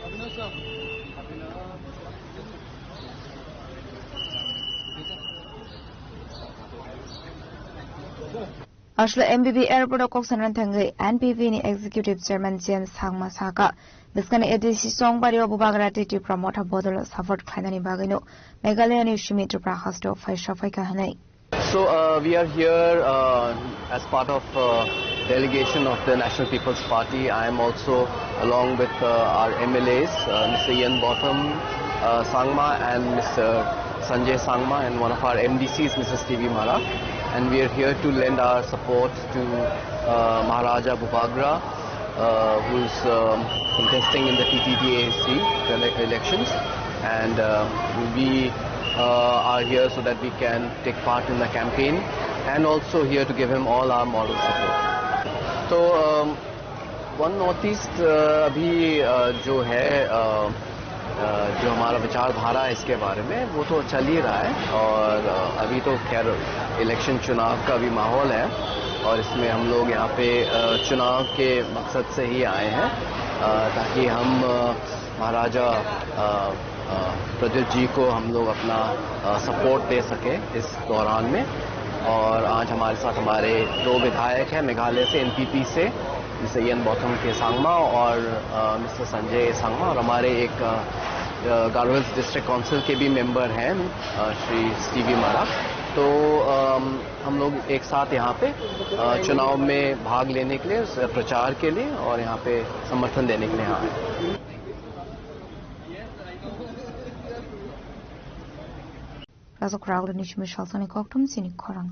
Abhinav sir. Aswla M B B airport o kok sanani thangwi N P P ni Executive Chairman James Sangma saka, bwskangni A D C chongbari o Bubagra tei Tipra Motha bodol o support khlainani bagwino Meghalaya ni simi Tripura hasteo phai sopai kha hwnwi. So, uh, we are here, uh, as part of, uh, delegation of the National People's Party. I am also along with, uh, our M L As, uh, Mister Ian Botham, uh, Sangma and Mister Sanjay Sangma, and one of our M D Cs, Mister Stevie Marak. And we are here to lend our support to, uh, Maharaja Bubagra, uh, who's, um, contesting in the T T D A C ele-, elections. And, uh, we, uh, are here so that we can take part in the campaign and also here to give him all our moral support. So, um, One North East, uh, अभी, uh, जो है, uh, uh, जो हमारा विचारधारा है इसके बारे में, वो तो चल ही रहा है। और, uh, अभी तो खैर इलेक्शन, चुनाव का भी माहौल है और इसमें हम लोग यहाँ पे, uh, चुनाव के मकसद से ही आए हैं, uh, ताकि हम, uh, महाराजा, uh, uh, प्रद्युत जी को हम लोग अपना, uh, सपोर्ट दे सके इस दौरान में। और आज हमारे साथ हमारे दो विधायक हैं मेघालय से, N P P से, मिस्टर इयन बॉथम के सांगमा और मिस्टर संजय सांगमा और हमारे एक गारो हिल्स डिस्ट्रिक्ट काउंसिल के भी मेंबर हैं, श्री स्टीवी मारा। तो हम लोग एक साथ यहाँ पे चुनाव में भाग लेने के लिए, प्रचार के लिए और यहाँ पे समर्थन देने के लिए यहाँ आए। Rajak Ragdani Chimi Salsani Koktum Sini Khorang.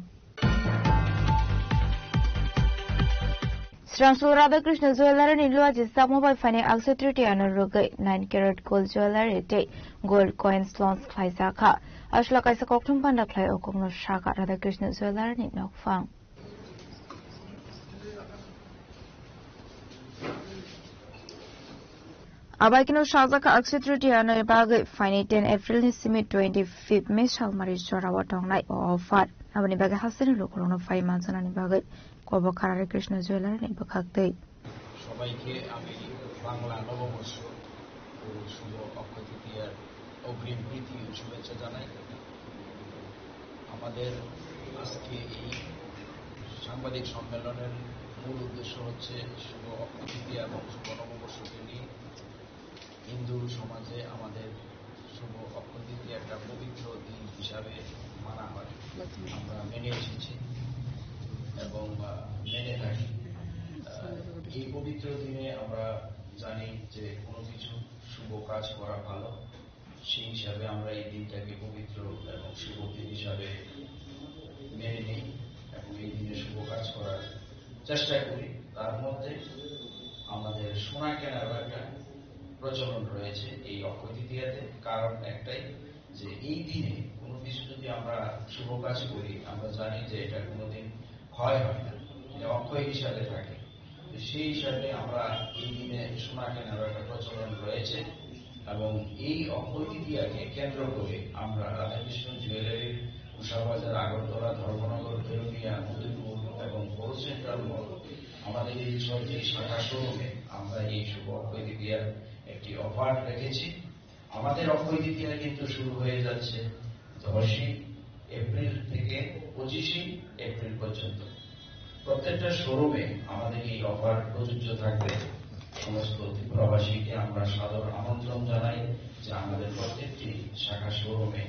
Srangsul Radhakrishna Jewellery ni luaji samo bai phaini Akshay Tritiya no rwgwi nine carat gold jewellery tei gold coins launch khlaijak kha. Aswla kaisa kokthum panda khlai o kokno sakha Radhakrishna Jewellery ni nokphang. Abaikino sajak kha Akshay Tritiya ni bagwi phaini ten April ni simi twenty fifth May salmari jorao tongnai o offer. Aboni bagwi hasteni lukurokno phai manjanani bagwi Kobo Kharari Krishna Jewellery ni bwkhak twi. সবাইকে আমি বাংলা নববর্ষ ও শুভ অক্ষয় তৃতীয়ার অগ্রিম প্রীতি ও শুভেচ্ছা জানাই। আমাদের আজকে এই সাংবাদিক সম্মেলনের মূল উদ্দেশ্য হচ্ছে শুভ অক্ষয় তৃতীয়া এবং শুভ নববর্ষকে নিয়ে। হিন্দু সমাজে আমাদের শুভ অক্ষয় তৃতীয়া একটা পবিত্র দিন হিসাবে মানা হয়, আমরা মেনে এসেছি এবং, আহ, মেনে থাকি। আহ, এই পবিত্র দিনে আমরা জানি যে কোনো কিছু শুভ কাজ করা ভালো, সেই হিসাবে আমরা এই দিনটাকে পবিত্র এবং শুভ দিন হিসাবে মেনে নিই এবং এই দিনে শুভ কাজ করার চেষ্টা করি। তার মধ্যে আমাদের সোনা কেনারও একটা প্রচলন রয়েছে এই অক্ষয় তৃতীয়াতে। কারণ একটাই, যে এই দিনে কোনো কিছু যদি আমরা শুভ কাজ করি, আমরা জানি যে এটা কোনোদিন ক্ষয় হয় না, এটা অক্ষয় হিসাবে থাকে। তো সেই হিসাবে আমরা এই দিনে সোনা কেনার একটা প্রচলন রয়েছে এবং এই অক্ষয় তৃতীয়াকে কেন্দ্র করে আমরা রাধাকৃষ্ণ জুয়েলারির উষাবাজার, আগরতলা, ধর্মনগর, বেলুনিয়া, মধুপুর এবং বড় সেন্ট্রাল মল, আমাদের এই ছয়টি শাখা শোরুমে আমরা এই শুভ অক্ষয় তৃতীয়ার একটি অফার রেখেছি। আমাদের অক্ষয় তৃতীয়া কিন্তু শুরু হয়ে যাচ্ছে দশই এপ্রিল থেকে পঁচিশে এপ্রিল পর্যন্ত। প্রত্যেকটা শোরুমে আমাদের এই অফার প্রযোজ্য থাকবে। সমস্ত ত্রিপুরাবাসীকে আমরা সাদর আমন্ত্রণ জানাই যে আমাদের প্রত্যেকটি শাখা শোরুমে,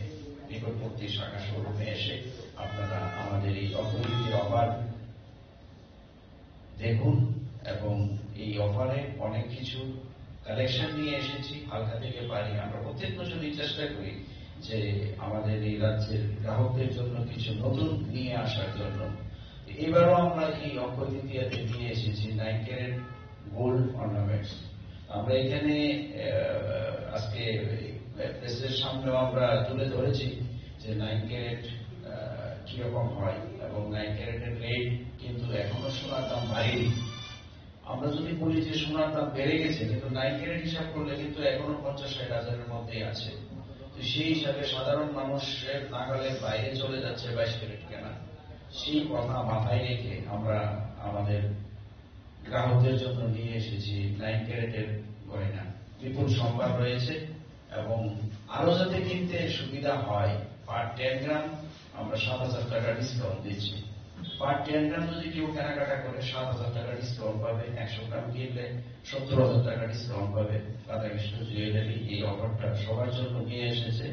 নিকটবর্তী শাখা শোরুমে এসে আপনারা আমাদের এই অক্ষয় তৃতীয়ার অফার দেখুন এবং এই অফারে অনেক কিছু কালেকশন নিয়ে এসেছি হালকা থেকে ভারী। আমরা প্রত্যেক বছরই চেষ্টা করি যে আমাদের এই রাজ্যের গ্রাহকদের জন্য কিছু নতুন নিয়ে আসার জন্য। এবারও আমরা এই অক্ষয় তৃতীয়াতে নিয়ে এসেছি নাইন ক্যারেট গোল্ড অর্নামেন্টস। আমরা এখানে, আহ, আজকে প্রেসের সামনেও আমরা তুলে ধরেছি যে নাইন ক্যারেট, আহ, কিরকম হয় এবং নাইন ক্যারেটের রেট কিন্তু এখনো সোনার দাম বাড়েনি। আমরা যদি বলি যে সোনার দাম বেড়ে গেছে, কিন্তু নাইন ক্যারেট হিসাব করলে কিন্তু এখনো পঞ্চাশ ষাট হাজারের মধ্যেই আছে। তো সেই হিসাবে সাধারণ মানুষের নাগালের বাইরে চলে যাচ্ছে বাইশ ক্যারেট কেনা। সেই কথা মাথায় রেখে আমরা আমাদের গ্রাহকদের জন্য নিয়ে এসেছি নাইন ক্যারেটের গয়না। বিপুল সম্ভার রয়েছে এবং আরো যাতে কিনতে সুবিধা হয়, পার টেন গ্রাম আমরা সাত হাজার টাকা ডিসকাউন্ট দিচ্ছি। পার টেন গ্রাম যদি কেউ কেনাকাটা করে, সাত হাজার টাকা ডিসকাউন্ট পাবে। একশো গ্রাম কিনলে সত্তর হাজার টাকা ডিসকাউন্ট পাবে। রাধাকৃষ্ণ জুয়েলারি এই অফারটা সবার জন্য নিয়ে এসেছে।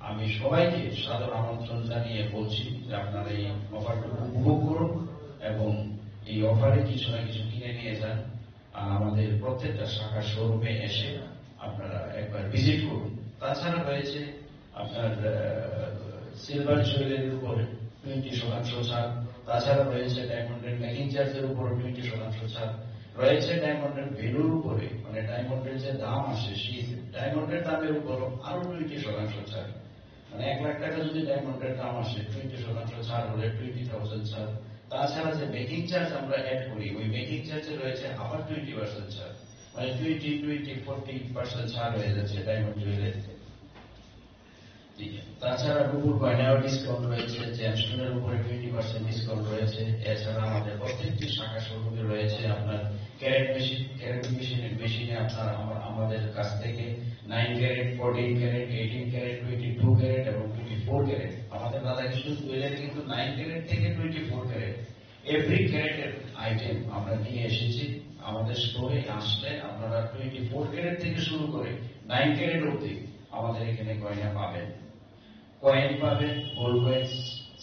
আমি সবাইকে সাদর আমন্ত্রণ জানিয়ে বলছি যে আপনারা এই অফারটুকু উপভোগ করুন এবং এই অফারে কিছু না কিছু কিনে নিয়ে যান। আর আমাদের প্রত্যেকটা শাখা শোরুমে এসে আপনারা একবার ভিজিট করুন। তাছাড়া রয়েছে আপনার, আহ, সিলভার জুয়েলারির উপরে টোয়েন্টি শতাংশ ছাড়, তাছাড়া রয়েছে ডায়মন্ডের মেকিং চার্জের উপরে টোয়েন্টি শতাংশ ছাড়, রয়েছে ডায়মন্ডের ভ্যালুর উপরে, মানে ডায়মন্ডের যে দাম আসে, সেই ডায়মন্ডের দামের উপরও আরো টোয়েন্টি শতাংশ ছাড়। মানে এক লাখ টাকা যদি ডায়মন্ডের দাম আসে, টোয়েন্টি শতাংশ ছাড় হলে টোয়েন্টি থাউজেন্ড ছাড়। তাছাড়া যে মেকিং চার্জ আমরা অ্যাড করি, ওই মেকিং চার্জে রয়েছে আবার টোয়েন্টি পার্সেন্ট ছাড়, মানে টোয়েন্টি, টোয়েন্টি, ফোর্টি পার্সেন্ট ছাড় হয়ে যাচ্ছে ডায়মন্ড জুয়েলারিতে। ঠিক আছে। তাছাড়া রূপোর গয়নাও ডিসকাউন্ট রয়েছে, জেমস্টোনের উপরে টোয়েন্টি পার্সেন্ট ডিসকাউন্ট রয়েছে। এছাড়া আমাদের প্রত্যেকটি শাখা শোরুমে রয়েছে আপনার ক্যারেট মেশিন, ক্যারেট মেশিন, মেশিনে আপনার আমা-, আমাদের কাছ থেকে nine carat, fourteen carat, eighteen carat, twenty two carat এবং টোয়েন্টি ফোর ক্যারেট। আমাদের রাধাকৃষ্ণ জুয়েলারি কিন্তু নাইন ক্যারেট থেকে টোয়েন্টি ফোর ক্যারেট এভরি ক্যারেটের আইটেম আমরা নিয়ে এসেছি। আমাদের স্টোরে আসলে আপনারা টোয়েন্টি ফোর ক্যারেট থেকে শুরু করে নাইন ক্যারেট অবধি আমাদের এখানে গয়না পাবেন। কয়েন পাবেন, গোল্ড কয়েন,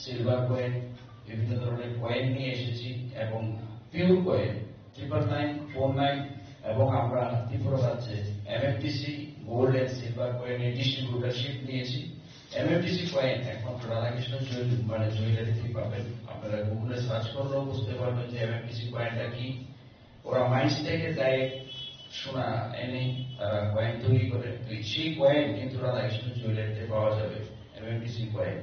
সিলভার কয়েন, বিভিন্ন ধরনের কয়েন নিয়ে এসেছি এবং pure coin triple nine, four nine, এবং আমরা ত্রিপুরা রাজ্যে এমএফডিসি গোল্ড এন্ড সিলভার কয়েনের ডিস্ট্রিবিউটারশিপ নিয়েছি। এমএফডিসি কয়েন একমাত্র রাধাকৃষ্ণ জুয়েল-, মানে জুয়েলারিতেই পাবেন। আপনারা গুগলে সার্চ করলেও বুঝতে পারবেন যে এমএফডিসি কয়েনটা কি। ওরা মাইন্স থেকে ডাইরেক্ট সোনা এনে তারা কয়েন তৈরি করে। তো সেই কয়েন কিন্তু রাধাকৃষ্ণ জুয়েলারিতে পাওয়া যাবে, এমএফডিসি coin.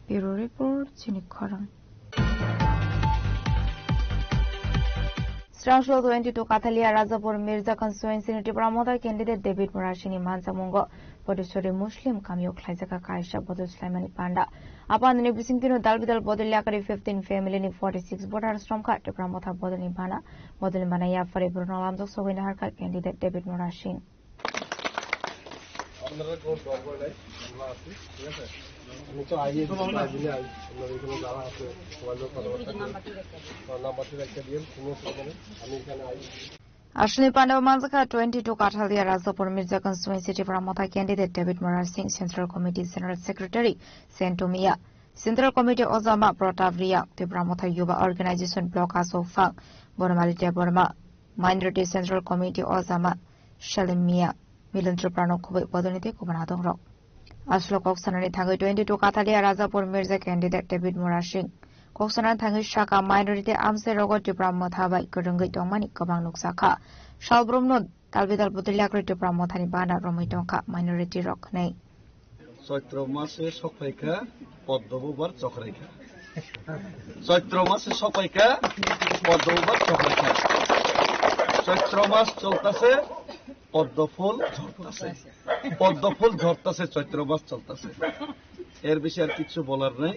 Bureau report, Chini Khorang. Srangshul twenty-two Kathalia Rajapur Mirza constituency ni Tipra Motha candidate David Murasing ni manjamungo Bodiswari Muslim kamio khlaijak kaisa bodol swlaimani panda. Apandini bisingtwi no dal bidal bodol yakari fifteen family ni forty six voters romkha Tipra Motha bodol ni bana. Bodol ni bana yaphari borokno lamjak sogwi naharkha candidate David Murasing. আপনারা কোনো ডর ভয় নাই, আমরা আছি, ঠিক আছে? আমি তো আই, আই বলে আই, আপনারা এখানে যারা আছে, সবাই লোক কথাবার্তা বলে। আমার নাম্বারটা একটা দিয়ে, কোনো অসুবিধা নেই, আমি এখানে I. Aswlni panda o manjakha twenty-two Kathalia Rajapur Mirza constituency Tipra Motha candidate David Murasing, Central Committee General Secretary Sentu Miya, Central Committee Ojama Pratap Riya, Tipra Motha Yuba Organization Block Asok Phang, Bonamali Debbarma, Minority Central Committee Ojama Salim Miya, Milan Tripura no khubui bodolni tei kubun adongrok. Aswk kok sanani thangwi twenty-two Kathalia Rajapur Mirza candidate David Murasing. Kok sanani thangwi saka minority amchai rogo Tipra Motha bai kwrwngwi tongmani kwbang nukjakha. Salbrumno talbidal bwtwi liyakrwi Tipra Mothani bana romwi tongkha minority rok hwnwi. চৈত্র মাসে সকাইকা পদ্ম বুবার চক্রাইকা। চৈত্র মাসে সকাইকা পদ্ম বুবার চক্রাইকা। চৈত্র মাস চলতেছে, পদ্ম ফুল ঝরতেছে। পদ্ম ফুল ঝরতেছে, চৈত্র মাস চলতেছে। এর বেশি আর কিছু বলার নেই।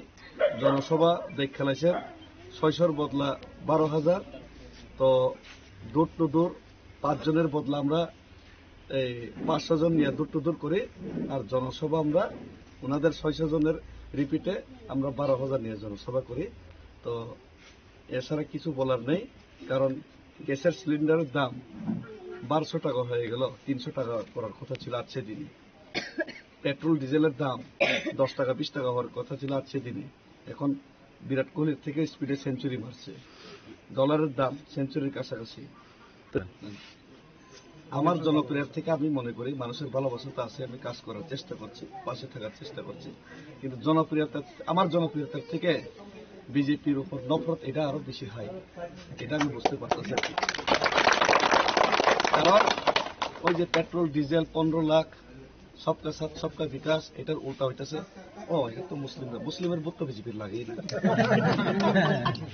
জনসভা দেখ খেলাইছে, ছয়শোর বদলা বারো হাজার। তো ডোর টু ডোর পাঁচজনের বদলা আমরা এই পাঁচশো জন নিয়ে ডোর টু ডোর করি, আর জনসভা আমরা ওনাদের ছয়শো জনের রিপিটে আমরা বারো হাজার নিয়ে জনসভা করি। তো এছাড়া কিছু বলার নেই, কারণ গ্যাসের সিলিন্ডারের দাম বারোশো টাকা হয়ে গেল, তিনশো টাকা করার কথা ছিল আজকে দিনে। পেট্রোল ডিজেলের দাম দশ টাকা বিশ টাকা হওয়ার কথা ছিল আজকে দিনে, এখন বিরাট কোহলির থেকে স্পিডে সেঞ্চুরি মারছে। ডলারের দাম সেঞ্চুরির কাছাকাছি। তো আমার জনপ্রিয়তা থেকে আমি মনে করি মানুষের ভালোবাসা তো আছে, আমি কাজ করার চেষ্টা করছি, পাশে থাকার চেষ্টা করছি, কিন্তু জনপ্রিয়তা, আমার জনপ্রিয়তার থেকে বিজেপির উপর নফরত এটা আরো বেশি হাই, এটা আমি বুঝতে পারতেছি আর কি। কারণ ওই যে পেট্রোল ডিজেল পনেরো লাখ, সবকা সাথ সবকা বিকাশ, এটার উল্টা হইতাছে। ও, এটা তো মুসলিমরা, মুসলিমের ভোট তো বিজেপির লাগেই না।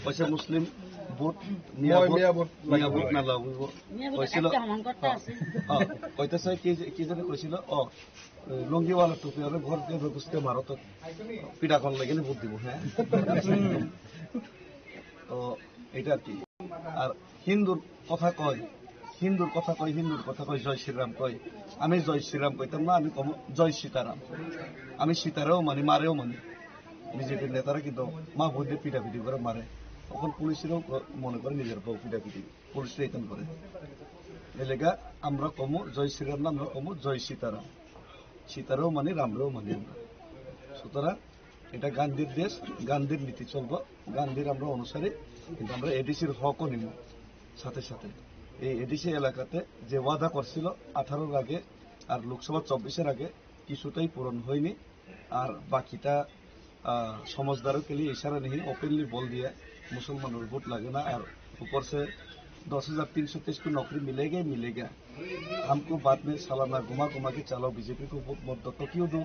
কইছে মুসলিম ভোট, মিয়া ভোট, মিয়া ভোট না লাভ হইব। কইছিল, হ্যাঁ, হ্যাঁ, কইতেছে কি যে, কি জানি কইছিল, ও, লুঙ্গিওয়ালা টুপি আর ঘর দিয়ে ঘুষতে মারো তো পিঠা কোন লাগে ভোট দিব, হ্যাঁ। তো এটা আর কি। আর হিন্দুর কথা কয়, হিন্দুর কথা কয়, হিন্দুর কথা কয়, জয় শ্রীরাম কয়। আমি জয় শ্রীরাম কইতাম না, আমি কম জয় সীতারাম। আমি সীতারেও মানি, মারেও মানি। বিজেপির নেতারা কিন্তু মা বোনদের পিটাপিটি করে মারে, তখন পুলিশেরও মনে করে নিজের বউ পিটাপিটি, পুলিশরা এখান করে। এলাকা আমরা কমু জয় শ্রীরাম না, আমরা কমু জয় সীতারাম। সীতারেও মানি, রামরেও মানি আমরা। সুতরাং এটা গান্ধীর দেশ, গান্ধীর নীতি চলবো, গান্ধীর আমরা অনুসারী, কিন্তু আমরা এডিসির হকও নিব সাথে সাথে। এই এডিসি এলাকাতে যে ওয়াদা করছিল আঠারোর আগে আর লোকসভা চব্বিশের আগে, কিছুটাই পূরণ হয়নি। আর বাকিটা, আহ, সমঝদারও কে লিয়ে ইশারা নেই, ওপেনলি বল দিয়া মুসলমানের ভোট লাগে না। আর উপর সে দশ হাজার তিনশো তেইশ কো নকরি মিলেগা, মিলেগা। हमको बाद में सालाना घुमा घुमा के चलाओ, বিজেপি को बहुत मत दो। तो क्यों दो?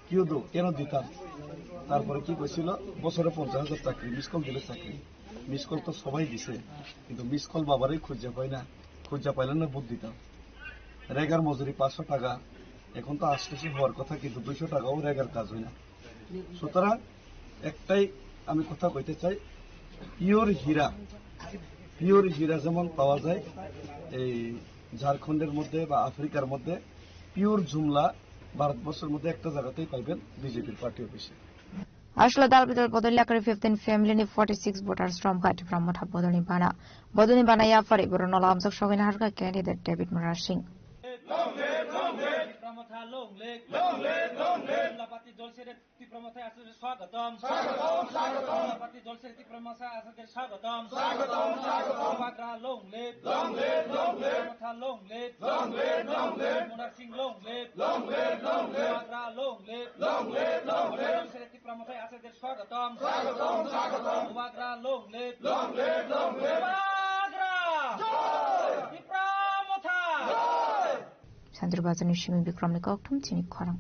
क्यों दो? কেন দিতাম? তারপরে কি কইছিল? বছরে পঞ্চাশ হাজার চাকরি, মিস কল দিলে চাকরি। মিস কল তো সবাই দিছে, কিন্তু মিস কল বাবারই খুঁজে পাই না, খুঁজে পাইলে না ভোট দিতাম। রেগার মজুরি পাঁচশো টাকা, এখন তো আটশোশো হওয়ার কথা, কিন্তু দুইশো টাকাও রেগার কাজ হয় না। সুতরাং একটাই আমি কথা কইতে চাই, পিওর হীরা, পিওর হীরা যেমন পাওয়া যায় এই ঝাড়খণ্ডের মধ্যে বা আফ্রিকার মধ্যে, পিওর জুমলা ভারতবর্ষের মধ্যে একটা জায়গাতেই পাইবেন, বিজেপির পার্টি অফিসে। Aswla dal bidal bodol yakari fifteen family ni forty six voters romkha Tipra Motha bodolni bana. Bodolni bana yaphari borokno lamjak sogwina harkha candidate David Murasing. Tipra Motha long live. Long live, long live. Tipra Motha aswk swagatam. Swagatam, swagatam. Tipra Motha aswk swagatam. Swagatam, swagatam. Bubagra long live. Long live, long live. Tipra Motha long live. Long live, long live. Murasing long live. Long live, long live. Bubagra long live. Long live, long live. Tipra Motha aswk swagatam. Swagatam, swagatam. Bubagra long live. Long live, long live. Bubagra. Jai. Tipra Motha. Jai. Santir Bazarni Simi Bikramni kokthum chini khorang.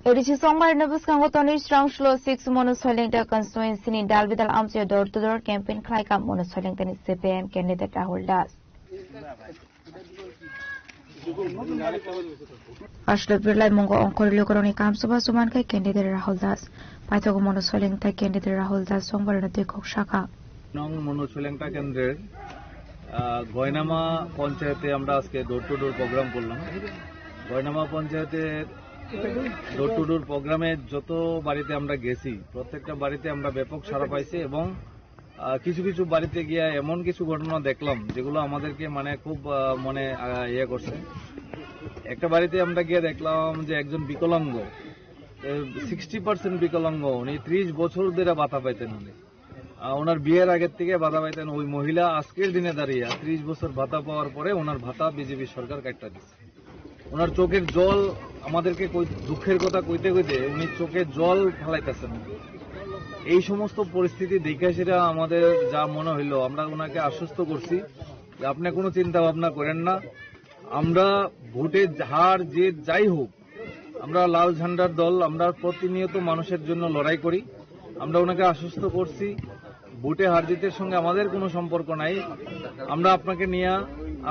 A D C songmarino bwskango tonwi srang shlo six Monu Soilengta constituency ni dalbidal amchaio door to door campaign khlaikha Monu Soilengtani C P I M candidate Rahul Das. Aswk birlai mungo ongkhorwi lukurokni kam chubachu mankha candidate Rahul Das. Paithago Monu Soilengta candidate Rahul Das songmarino twi kok sakha. Nong Monu Soilengta kendrer, ah, Goinama পঞ্চায়েতে আমরা আজকে door to ডোর প্রোগ্রাম করলাম। গোইনামা পঞ্চায়েতের door to ডোর প্রোগ্রামে যত বাড়িতে আমরা গেছি, প্রত্যেকটা বাড়িতে আমরা ব্যাপক সাড়া পাইছি এবং, আহ, কিছু কিছু বাড়িতে গিয়ে এমন কিছু ঘটনা দেখলাম যেগুলো আমাদেরকে মানে খুব, আহ, মনে, আহ, ইয়ে করছে। একটা বাড়িতে আমরা গিয়ে দেখলাম যে একজন বিকলাঙ্গ, সিক্সটি পার্সেন্ট বিকলাঙ্গ, উনি ত্রিশ বছর ধরে ভাতা পাইতেন উনি। আহ, ওনার বিয়ের আগের থেকে ভাতা পাইতেন। ওই মহিলা আজকের দিনে দাঁড়িয়ে ত্রিশ বছর ভাতা পাওয়ার পরে ওনার ভাতা বিজেপি সরকার কাটটা দিচ্ছে। ওনার চোখের জল আমাদেরকে কই-, দুঃখের কথা কইতে কইতে উনি চোখে জল ফেলাইতেছেন। এই সমস্ত পরিস্থিতি দেখে সেটা আমাদের যা মনে হইলো, আমরা ওনাকে আশ্বস্ত করছি যে আপনি কোনো চিন্তা ভাবনা করেন না, আমরা ভোটে হার জিত যাই হোক, আমরা লাল ঝান্ডার দল, আমরা প্রতিনিয়ত মানুষের জন্য লড়াই করি। আমরা ওনাকে আশ্বস্ত করছি, ভোটে হার জিতের সঙ্গে আমাদের কোনো সম্পর্ক নাই। আমরা আপনাকে নিয়ে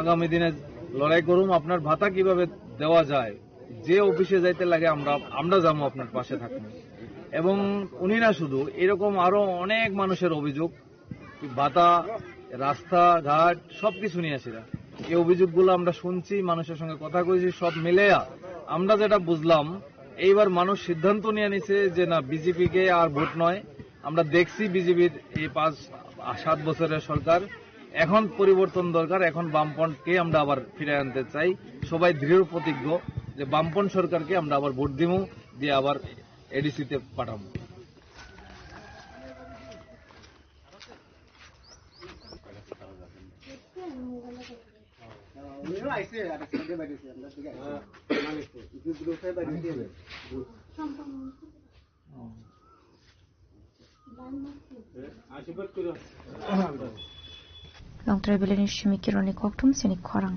আগামী দিনে লড়াই করুম। আপনার ভাতা কিভাবে দেওয়া যায়, যে অফিসে যাইতে লাগে, আমরা, আমরা যাবো, আপনার পাশে থাকবো। এবং উনি না শুধু, এরকম আরো অনেক মানুষের অভিযোগ, ভাতা, রাস্তাঘাট সবকিছু নিয়ে আসে এরা। এই অভিযোগগুলো আমরা শুনছি, মানুষের সঙ্গে কথা কইছি, সব মিলেয়া আমরা যেটা বুঝলাম, এইবার মানুষ সিদ্ধান্ত নিয়ে নিছে যে না, বিজেপিকে আর ভোট নয়। আমরা দেখছি বিজেপির এই পাঁচ, সাত বছরের সরকার, এখন পরিবর্তন দরকার, এখন বামপন্থকে আমরা আবার ফিরে আনতে চাই। সবাই দৃঢ় প্রতিজ্ঞ যে বামপন্থ সরকারকে আমরা আবার ভোট দিব, দিয়ে আবার এডিসিতে পাঠাবো। Long Travelini Shimikironi kokthum sini khorang.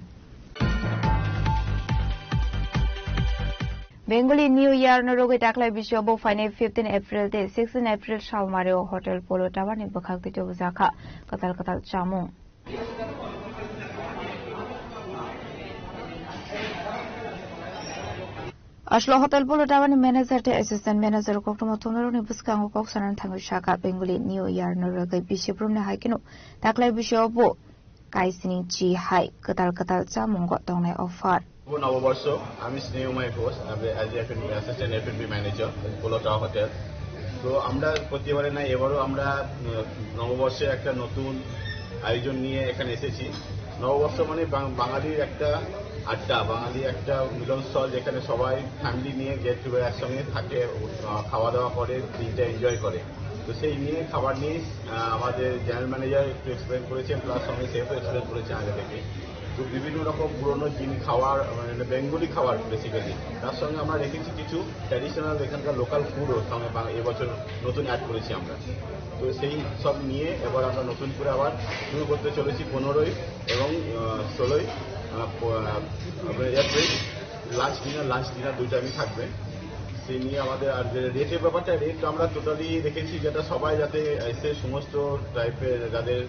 Bengali New Year no rogwi taklai bisio bo phainai fifteen April tei sixteen April salmario Hotel Polo Tower ni bwkhak twi tubujakha kwtal kwtal chamung. Aslo Hotel Polo Tower ni manager tei assistant manager koktwma thumnarokni bwskango kok sanani thangwi sakha, Bengali New Year no rogwi bisi brumni hai kheno taklai bisio bo kaisini chi hai kwtal kwtal chamungo tongnai offer. শুভ নববর্ষ। আমি স্নেহময় ঘোষ, আমি as a assistant F and B manager, Polo Tower hotel. তো আমরা প্রতিবারে না, এবারও আমরা, উম, নববর্ষে একটা নতুন আয়োজন নিয়ে এখানে এসেছি। নববর্ষ মানে বাং-, বাঙালির একটা আড্ডা, বাঙালি একটা মিলনস্থল, যেখানে সবাই ফ্যামিলি নিয়ে গেট টুগেদার একসঙ্গে থাকে, আহ, খাওয়া দাওয়া করে, দিনটা এনজয় করে। তো সেই নিয়ে, খাবার নিয়ে, আহ, আমাদের জেনারেল ম্যানেজার একটু এক্সপ্লেন করেছেন, প্লাস সঙ্গে সেফও এক্সপ্লেন করেছেন আগে থেকে। তো বিভিন্ন রকম পুরনো জিনিস খাওয়ার, মানে বেঙ্গলি খাবার বেসিক্যালি, তার সঙ্গে আমরা রেখেছি কিছু ট্র্যাডিশনাল এখানকার লোকাল ফুডও সঙ্গে বাং-, এবছর নতুন অ্যাড করেছি আমরা। তো সেই সব নিয়ে এবার আমরা নতুন করে আবার শুরু করতে চলেছি পনেরোই এবং, আহ, ষোলোই, আহ, প-, আহ, আপনার April. Lunch dinner, lunch dinner দুই টাইমই থাকবে। সেই নিয়ে আমাদের আর যে রেটের ব্যাপারটা, রেট তো আমরা টোটালি রেখেছি যেটা সবাই যাতে এসে সমস্ত টাইপের যাদের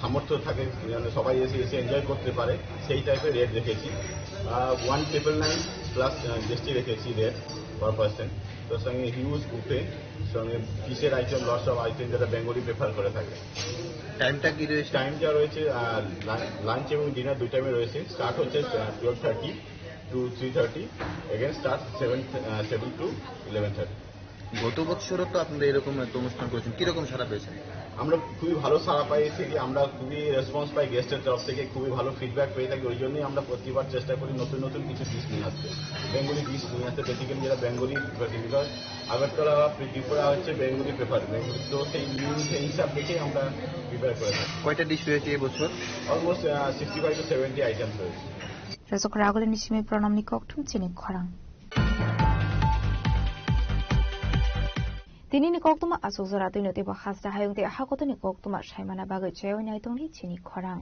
সামর্থ্য থাকে, যেন সবাই এসে, এসে এনজয় করতে পারে, সেই টাইপের রেট রেখেছি। আহ, ওয়ান ট্রিপল নাইন প্লাস, আহ, জি এস টি রেখেছি রেট পার পার্সন। তার সঙ্গে হিউজ বুফে, সঙ্গে ফিশের আইটেম, লটস অফ আইটেম যেটা বেঙ্গলি প্রেফার করে থাকে। টাইমটা কি রয়েছে? টাইমটা রয়েছে, আহ, লা-, লাঞ্চ এবং ডিনার দুই টাইমে রয়েছে। স্টার্ট হচ্ছে, আহ, twelve thirty. To three thirty, again start seven, uh, seven to eleven thirty. গত বছরও তো আপনারা এরকম একটা অনুষ্ঠান করেছেন, কিরকম সাড়া পেয়েছেন? আমরা খুবই ভালো সাড়া পাইছি কি, আমরা খুবই রেসপন্স পাই গেস্টের তরফ থেকে, খুবই ভালো ফিডব্যাক পেয়ে থাকি। ওই জন্যই আমরা প্রতিবার চেষ্টা করি নতুন নতুন কিছু ডিশ নিয়ে আসতে, বেঙ্গলি ডিশ নিয়ে আসতে। বেসিক্যালি যেটা বেঙ্গলি, বিকজ আগরতলা বা ত্রিপুরা হচ্ছে বেঙ্গলি প্রেফার, বেঙ্গলি, তো সেই নিউ সেই হিসাব দেখেই আমরা প্রিপেয়ার করে থাকি। কয়টা ডিশ রয়েছে এবছর? Almost sixty five to seventy items রয়েছে। Rosok Raguli ni simi Pranamni kokthum chini khorang. Tini ni koktuma asuk jora twi no teibo hasta hayung tei hakotoni koktuma saimana bagwi chaywi nai tongdi chini khorang.